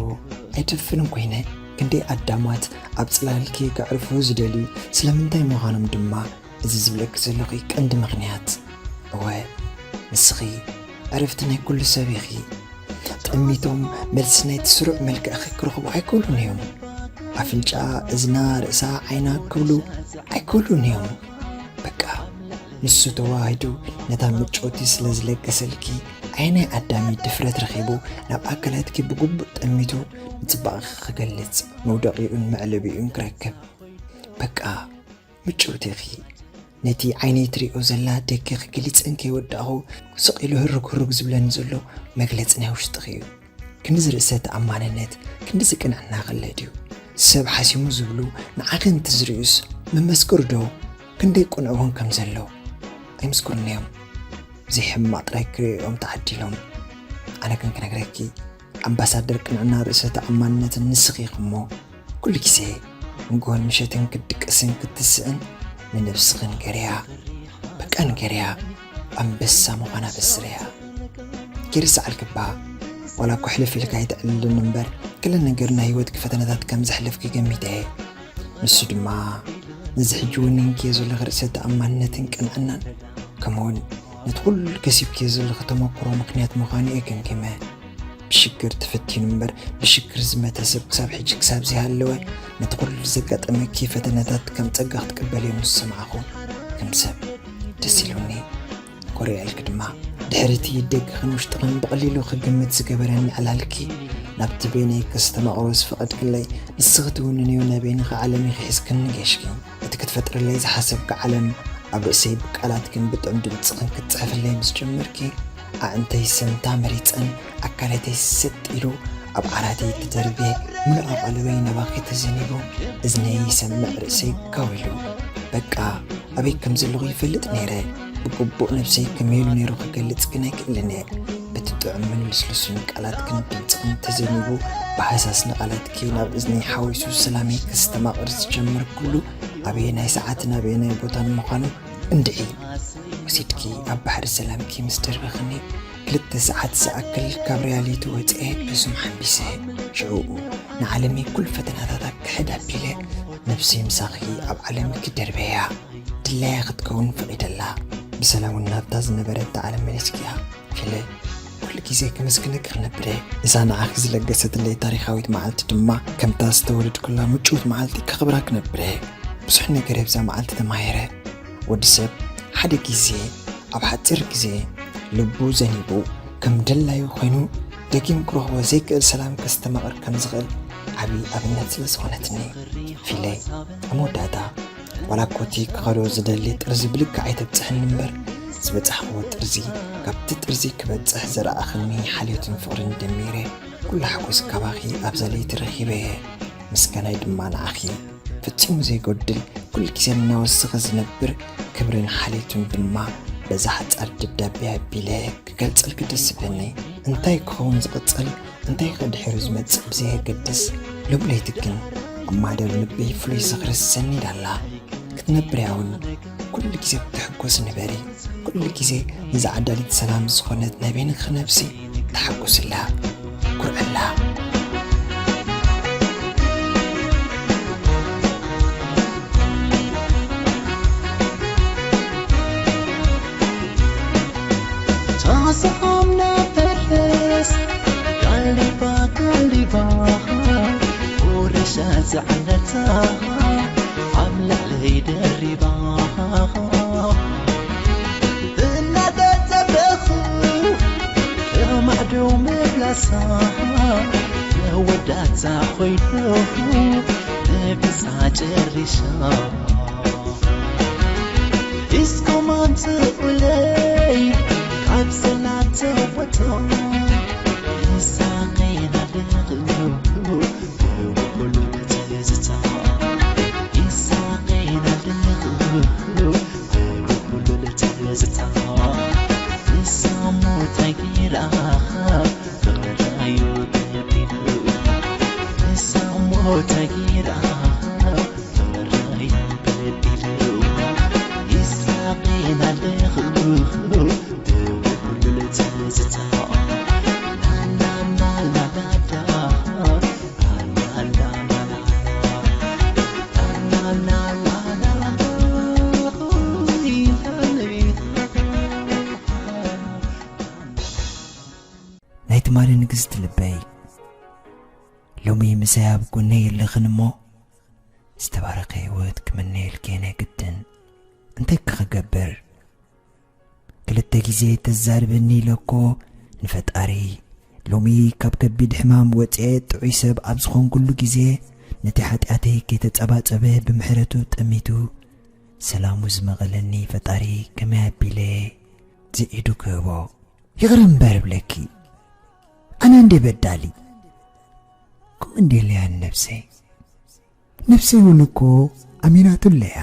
ኣይደፍርን ኮይነ? ክንደይ ኣዳማት ኣብ ጽላልኪ ከዕርፉ ዝደልዩ ስለምንታይ ምዃኖም ድማ እዚ ዝብለኪ ዘለኹ ቀንዲ ምኽንያት። እወ፣ ንስኺ ዕረፍቲ ናይ ኩሉ ሰብ ኢኺ። ጠሚቶም መልሲ ናይቲ ስሩዕ መልክዕኺ ክረኽቡ ኣይክእሉን እዮም። ኣፍንጫ፣ እዝና፣ ርእሳ፣ ዓይና ክብሉ ኣይክእሉን እዮም። በቃ፣ ንሱ ተዋሂዱ ነታ ምጭውቲ ስለ ዝለገሰልኪ፣ ኣየናይ ኣዳሚ ድፍረት ረኺቡ ናብ ኣካላትኪ ብግቡእ ጠሚቱ ንጽባቐኺ ክገልጽ፣ መውደቒኡን መዕለቢኡን ክረክብ? በቃ፣ ምጭውቲ ኢኺ። ነቲ ዓይነይ ትሪኦ ዘላ ደገ ክግልጽን ከይወዳእኹ ስቕ ኢሉ ህርግ ህርግ ዝብለኒ ዘሎ መግለጺ ናይ ውሽጥኺ እዩ። ክንድዚ ርእሰ ተኣማንነት፣ ክንድዚ ቅንዕና ከለ ድዩ? ሰብ ሓሲሙ ዝብሉ ንዓኺ እንትዝርእዩስ መመስክሩ ዶ? ክንደይ ቅኑዕ እውን ከም ዘሎ ኣይምስክሩን እዮም። ዘይሕማቕ ጥራይ ክርእዮም ተዓዲሎም። ኣነ ግን ክነግረኪ፣ ኣምባሳደር ቅንዕና ርእሰ ተኣማንነትን ንስኺ ኢኺ እሞ፣ ኩሉ ግዜ ንግሆን ምሸትን ክትድቅስን ክትስእን ንነብስኺ ንገርያ። በቃ ንገርያ፣ ኣንበሳ ምዃና በስርያ። ከይርስዓልኪ እባ፣ ዋላ እኳ ሕልፍ ኢልካ ኣይተዕልልን እምበር፣ ገለ ነገር ናይ ህይወትኪ ፈተነታት ከም ዘሕለፍኪ ገሚተ እየ። ንሱ ድማ ነዚ ሕጂ ወኒንክዮ ዘለኺ ርእሰ ተኣማንነትን ቅንዕናን፣ ከምኡውን ነቲ ኩሉ ከሲብክዮ ዘለኺ ተመክሮ ምኽንያት ምዃኑ እየ ገምጊመ። ብሽግር ተፈቲኑ እምበር ብሽግር ዝመተ ሰብ ክሳብ ሕጂ ክሳብ ዘይሃለወ፣ ነቲ ኩሉ ዘጋጠመኪ ፈተነታት ከም ጸጋ ክትቅበልዮ ምስ ሰማዕኹ፣ ከም ሰብ ደስ ኢሉኒ። ኮርያ ኢልኪ ድማ፣ ድሕሪ እቲ ደገኽን ውሽጥኽን ብቐሊሉ ክግምት ዝገበረኒ ዕላልኪ፣ ናብቲ በይነይ ከስተማቕሮ ዝፈቐድክለይ፣ ንስኺ ትውንንዮ ናይ በይንኺ ዓለም ኢኺ ሒዝክኒ ጌሽኪ። እቲ ክትፈጥርለይ ዝሓሰብኪ ዓለም፣ ኣብ ርእሰይ ብቃላትክን ብጥዑም ድምጽኽን ክትጽሕፍለይ ምስ ጀመርኪ፣ ኣዕንተይ ሰምታ መሪጸን፣ ኣካላተይ ሰጥ ኢሉ ኣብ ዓራተይ ተደርብየ፣ ምሉእ ኣቓልበይ ናባኺ ተዘኒቡ፣ እዝነይ ይሰምዕ፣ ርእሰይ ጋው ኢሉ። በቃ፣ ኣበይ ከም ዘለኹ ይፈልጥ ነይረ። ብግቡእ ነብሰይ ከመይ ኢሉ ነይሩ ክገልጽ ግን ኣይክእልን እየ። እቲ ጥዑምን ልስሉስን ቃላትክን ድምፅኽን ተዘኒቡ፣ ብሃሳስ ንቓላትኪ ናብ እዝኒ ሓዊሱ ሰላመይ ከስተማቕር ዝጀመርኩሉ፣ ኣበየናይ ሰዓትን ኣበየናይ ቦታን ምዃኑ እንድዒ ወሲድኪ ኣብ ባሕሪ ሰላምኪ ምስ ደርበኽኒ፣ ክልተ ሰዓት ዝኣክል ካብ ሪያሊቲ ወፂኤ ሕሱም ሓምቢሰ። ሽዑኡ ንዓለመይ ኩሉ ፈተናታት ኣክሕድ ኣቢለ፣ ነብሰይ ምሳኺ ኣብ ዓለም ክደርበያ ድላያ ክትከውን ፈቒደላ። ብሰላም እውን ናብታ ዝነበረታ ዓለም መሊስኪያ። ፊለ፣ ኩሉ ግዜ ክምስግነኪ ክነብረ። እዛ ንዓኺ ዝለገሰትለይ ታሪኻዊት መዓልቲ ድማ ከምታ ዝተወለድኩላ ምጭውት መዓልቲ ከኽብራ ክነብረ። ብዙሕ ነገር ኣብዛ መዓልቲ ተማሂረ። ወዲ ሰብ ሓደ ግዜ ኣብ ሓጺር ግዜ ልቡ ዘኒቡ ከም ደላዩ ኮይኑ ደጊም ክረኽቦ ዘይክእል ሰላም ከስተማቕር ከም ዝኽእል ዓብዪ ኣብነት ስለ ዝኾነትኒ። ፊለይ፣ ኣብ መወዳእታ ዋላ እኮ እቲ ክኸዶ ዝደሊ ጥርዚ ብልክዕ ኣይተብጽሕኒ እምበር፣ ዝበጻሕክዎ ጥርዚ ካብቲ ጥርዚ ክበጽሕ ዘረኣኽኒ ሓልዮትን ፍቕርን ደሚረ ኩሉ ሓጎስ ካባኺ ኣብዛ ለይቲ ረኺበ እየ። ምስጋናይ ድማ ንዓኺ። ፈጺሙ ዘይጎድል፣ ኩሉ ግዜ እናወሰኸ ዝነብር ክብርን ሓልዮትን ድማ በዛ ሓጻር ደብዳቤ ኣቢለ ክገልጸልኪ ደስ ይብለኒ። እንታይ ክኸውን ዝቕጽል፣ እንታይ ከ ድሒሩ ዝመጽእ ብዘየገድስ፣ ሎም ለይቲ ግን ኣብ ማህደር ልበይ ፍሉይ ዝኽሪ ሰኒዳ ኣላ። ክትነብርያ እውን ኩሉ ግዜ ብትሕጎስ ንበሪ። ኩሉ ግዜ ነዛ ዓዳሊት ሰላም ዝኾነት ናይ በይንኺ ነብሲ ተሓጎስላ፣ ኩርዕላ። ታሰኻምና ፈረስ ጋሊባ ጋሊባ ወረሻ ዝዓለታ ኣብ ላዕለይ ደሪባ እናተጸበኹ ከማዕዶ መብላሳ መወዳእታ ኮይኑኹ ነብሳ ጨሪሻ እስኩም ኣምጽኡለይ ካብ ሰላተወቶም ይሳቐና ኣለኹ ብኩሉ ትዝታ ይሳቐና ኣለኹ ብኩሉ ትዝታ ንሳ ሞት ኣይጌራ ፍቕራዩ በዲሉ ንሳ ሞት ኣይጌራ ፍቕራዩ በዲሉ ይሳቐና ኣለኹ ብኩሉ ትዝታ ላላላላላ ናይ ትማሊ ንግስቲ ልበይ፣ ሎሚ ምሳይ ኣብ ጎነይ የለኽን እሞ ዝተባረኸ ህይወት ክምነየልኪ ናይ ግድን። እንታይ ክገብር? ክልተ ግዜ ተዛርበኒ ኢለ እኮ ንፈጣሪ ሎሚ ካብ ከቢድ ሕማም ወፅኤ ጥዑይ ሰብ ኣብ ዝኾንኩሉ ግዜ ነቲ ሓጢኣተይ ከይተፀባፀበ ብምሕረቱ ጠሚቱ ሰላሙ ዝመቐለኒ ፈጣሪ ከመይ ኣቢለ ዝኢዱ ክህቦ? ይቕረ እምበር እብለኪ፣ ኣነ እንዴ በዳሊ? ከምኡ እንዴ ኢለያ ንነብሰይ? ነብሰይ እውን እኮ ኣሚናቱለያ።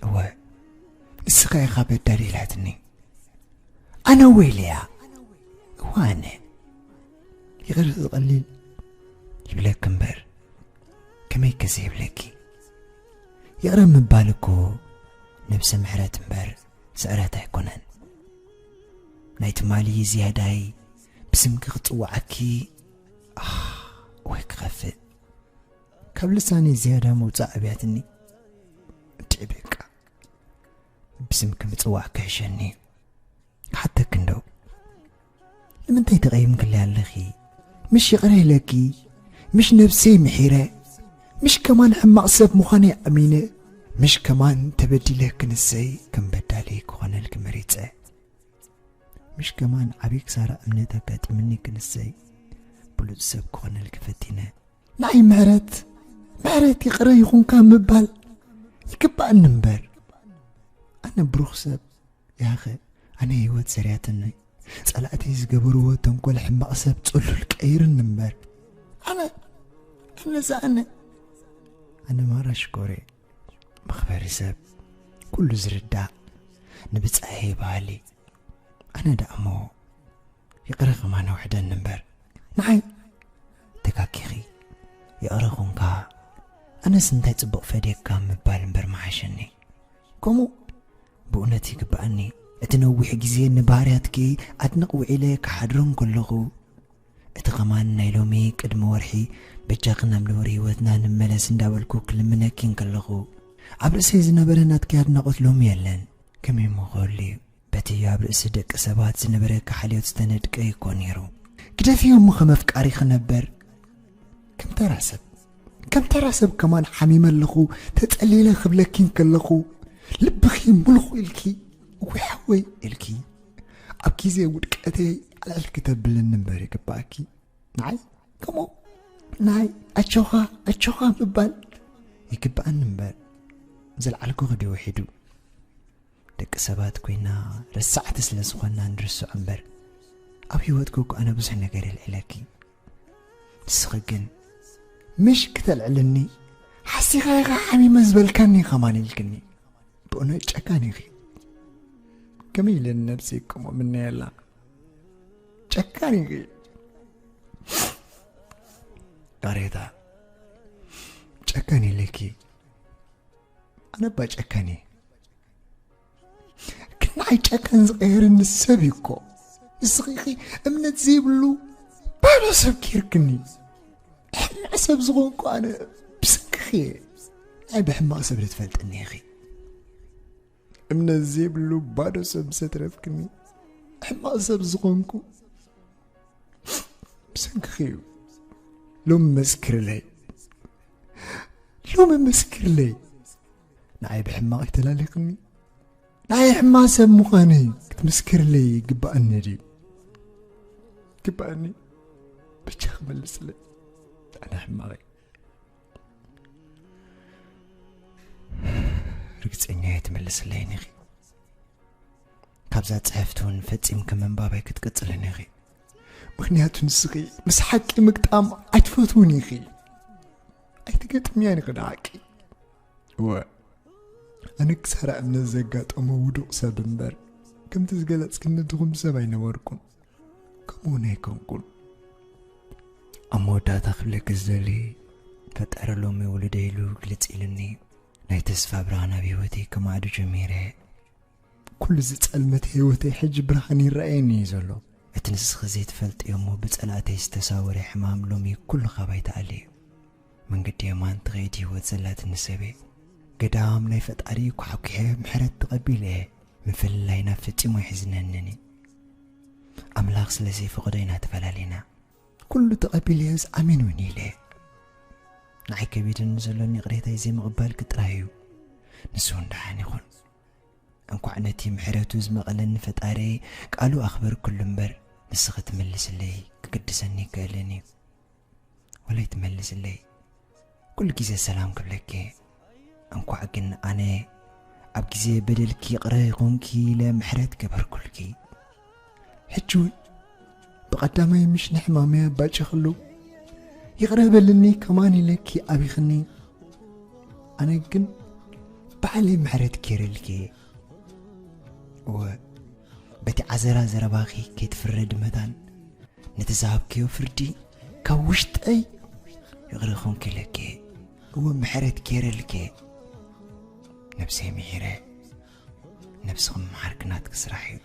እወ፣ ንስኻ ኢኻ በዳሊ ኢላትኒ። ኣነ እወ ኢለያ። እወ ኣነ። ይቕረ ዝቐሊል ይብለኪ እምበር ከመይ ከ ዘይብለኪ? ይቕረ ምባል እኮ ነብሰ ምሕረት እምበር ስዕረት ኣይኮነን። ናይ ትማሊ ዝያዳይ ብስምኪ ክጽውዓኪ፣ ኣህ፣ ወይ ክኸፍእ። ካብ ልሳነይ ዝያዳ ምውጻእ ኣብያትኒ። እንድዒ በቃ። ብስምኪ ምጽዋዕ ክሕሸኒ እዩ። ክሓተኪ እንዶ። ንምንታይ ተቐይምክለይ ኣለኺ? ምሽ ይቕረ ኢለኪ? ምሽ ነብሰይ ምሒረ? ምሽ ከማን ሕማቕ ሰብ ምዃነይ ኣሚነ? ምሽ ከማን ተበዲለ ክንሰይ ከም በዳሊ ክኾነልኪ መሪጸ? ምሽ ከማን ዓብዪ ክሳራ እምነት ኣጋጢምኒ ክንሰይ ብሉጽ ሰብ ክኾነልኪ ፈቲነ? ንዓይ ምሕረት፣ ምሕረት ይቕረ ይኹንካ ምባል ይግባኣኒ እምበር፣ ኣነ ብሩኽ ሰብ ያኸ ኣነ ህይወት ዘርያትኒ፣ ጸላእተይ ዝገበርዎ ተንኮል ሕማቕ ሰብ ጽሉል ቀይርኒ እምበር፣ ኣነ፣ ኣነ እዛ ኣነ፣ ኣነ ማራ ሽኮሬ፣ መኽበሪ ሰብ፣ ኩሉ ዝርዳእ፣ ንብጻየይ በሃሊ፣ ኣነ ደኣ እሞ ይቕረ ከማን ኣውሕደኒ እምበር። ንዓይ ተካኪኺ ይቕረ ኹንካ፣ ኣነስ እንታይ ጽቡቕ ፈድየካ ምባል እምበር ምሓሸኒ። ከምኡ ብእውነት ይግብኣኒ። እቲ ነዊሕ ግዜ ንባህርያትኪ ኣድንቕ ውዒለ ክሓድሮ እንከለኹ፣ እቲ ኸማን ናይ ሎሚ ቅድሚ ወርሒ በጃኺ ናብ ንቡር ህይወትና ንመለስ እንዳበልኩ ክልምነኪ እንከለኹ፣ ኣብ ርእሰይ ዝነበረ ናትኪ ኣድናቖት ሎሚ የለን። ከመይ እሞ ክህሉ እዩ? በቲ ኣብ ርእሲ ደቂ ሰባት ዝነበረኪ ሓልዮት ዝተነድቀ እኮ ነይሩ። ግደፍዮ እሞ ከም ኣፍቃሪ ክነበር። ከም ተራ ሰብ፣ ከም ተራ ሰብ ከማን ሓሚመ ኣለኹ፣ ተጸሊለ ክብለኪ እንከለኹ፣ ልብኺ ሙልኹ ኢልኪ፣ እወይ ሓወይ ኢልኪ፣ ኣብ ግዜ ውድቀተይ ኣልዕል ክተብልኒ እምበር ይግባኣኪ። ንዓይ ከምኡ ናይ ኣጆኻ ኣጆኻ ምባል ይግባኣኒ እምበር፣ ዘልዓልኩኺ ድዩ ውሒዱ? ደቂ ሰባት ኮይና ረሳዕቲ ስለ ዝኾንና ንርስዖ እምበር፣ ኣብ ህይወትኪ እኮ ኣነ ብዙሕ ነገር የልዕለኪ። ንስኺ ግን ምሽ ክተልዕልኒ ሓሲኻ ኢኻ ሓሚመ ዝበልካኒ ከማን ኢልክኒ። ብእውነት ጨካን ኢኺ። ከመይ ኢለ ንነብሰይ ከምኡ ምነየላ? ጨካን ኢኺ። ቃሬታ ጨካን ኢለኪ። ኣነ እባ ጨካን እየ። ግን ንዓይ ጨካን ዝቐየረኒ ሰብ እዩ እኮ። ንስኺ ኢኺ እምነት ዘይብሉ ባዶ ሰብ ጌርክኒ። ሕማቕ ሰብ ዝኾንኩ ኣነ ብሰንክኺ እየ። ንዓይ ብሕማቕ ሰብ ዶ ትፈልጥኒ ኢኺ? እምነት ዘይብሉ ባዶ ሰብ ምስ ኣትረፍክኒ፣ ሕማቕ ሰብ ዝኾንኩ ብሰንክኺ እዩ። ሎሚ መስክርለይ፣ ሎሚ መስክርለይ። ንዓይ ብሕማቕ ኣይተላሊኽኒ። ንዓይ ሕማቕ ሰብ ምዃነይ ክትምስክርለይ ይግባኣኒ ድዩ? ይግባኣኒ? በጃኺ መልስለይ። ኣነ ሕማቕ እየ። ርግጸኛ እየ ትምልስለይን ኢኺ። ካብዛ ጽሕፍቲ እውን ፈጺምኪ ምንባብ ኣይክትቅጽልን ኢኺ። ምኽንያቱ ንስኺ ምስ ሓቂ ምግጣም ኣይትፈትውን ኢኺ። ኣይትገጥምያን ኢኺ ንሓቂ። እወ፣ ኣነ ክሳራ እምነት ዘጋጠሞ ውዱቕ ሰብ እምበር፣ ከምቲ ዝገለጽክኒ ድኹም ሰብ ኣይነበርኩን። ከምኡ እውን ኣይኮንኩን። ኣብ መወዳእታ ክብለኪ ዝደሊ፣ ፈጣሪ ሎሚ ውሉደይ ኢሉ ግልጽ ኢሉኒ፣ ናይ ተስፋ ብርሃን ኣብ ህይወተይ ከማዕዱ ጀሚረ። ኩሉ ዝጸልመተ ህይወተይ ሕጂ ብርሃን ይረኣየኒ እዩ ዘሎ። እቲ ንስኺ ዘይትፈልጥዮ እሞ ብጸላእተይ ዝተሳወረ ሕማም ሎሚ ኩሉ ካባይ ተኣልዩ። መንገዲ የማን ትኸይድ ህይወት ዘላትኒ ሰብ እየ። ገዳም ናይ ፈጣሪ ኳሕኲሐ ምሕረት ተቐቢለ እየ። ምፍልላይና ፈጺሙ ኣይሕዝነንን እዩ። ኣምላኽ ስለ ዘይፈቐዶ ኢና ተፈላሊና። ኩሉ ተቐቢለዮስ ኣሜን እውን ኢለ። ንዓይ ከቢድኒ ዘሎኒ ይቕሬታይ ዘይምቕባልኪ ጥራይ እዩ። ንሱ እውን ደሓን ይኹን። እንኳዕ ነቲ ምሕረቱ ዝመቐለኒ ፈጣሪየይ ቃሉ ኣኽበርኩሉ እምበር፣ ንስኺ ትምልስለይ ክግድሰኒ ኣይክእልን እዩ። ወላይ ትመልስለይ። ኩሉ ግዜ ሰላም ክብለኪ። እንኳዕ ግን ኣነ ኣብ ግዜ በደልኪ ይቕረ ይኹንኪ ኢለ ምሕረት ገበርኩልኪ። ሕጂ እውን ብቐዳማይ ምሽ ንሕማመይ ኣባጨኽሉ፣ ይቕረ በልኒ ከማን ኢለኪ ኣቢኽኒ። ኣነ ግን ባዕለይ ምሕረት ገይረልኪ እየ። እወ፣ በቲ ዓዘራ ዘረባኺ ከይትፍረዲ መታን፣ ነቲ ዝሃብክዮ ፍርዲ ካብ ውሽጠይ ይቕረ ኮንኩ ኢለኪ። እወ፣ ምሕረት ገይረልኪ። ነብሰይ ምሒረ፣ ነብስኺ ምምሓርኪ ናትኪ ስራሕ እዩ።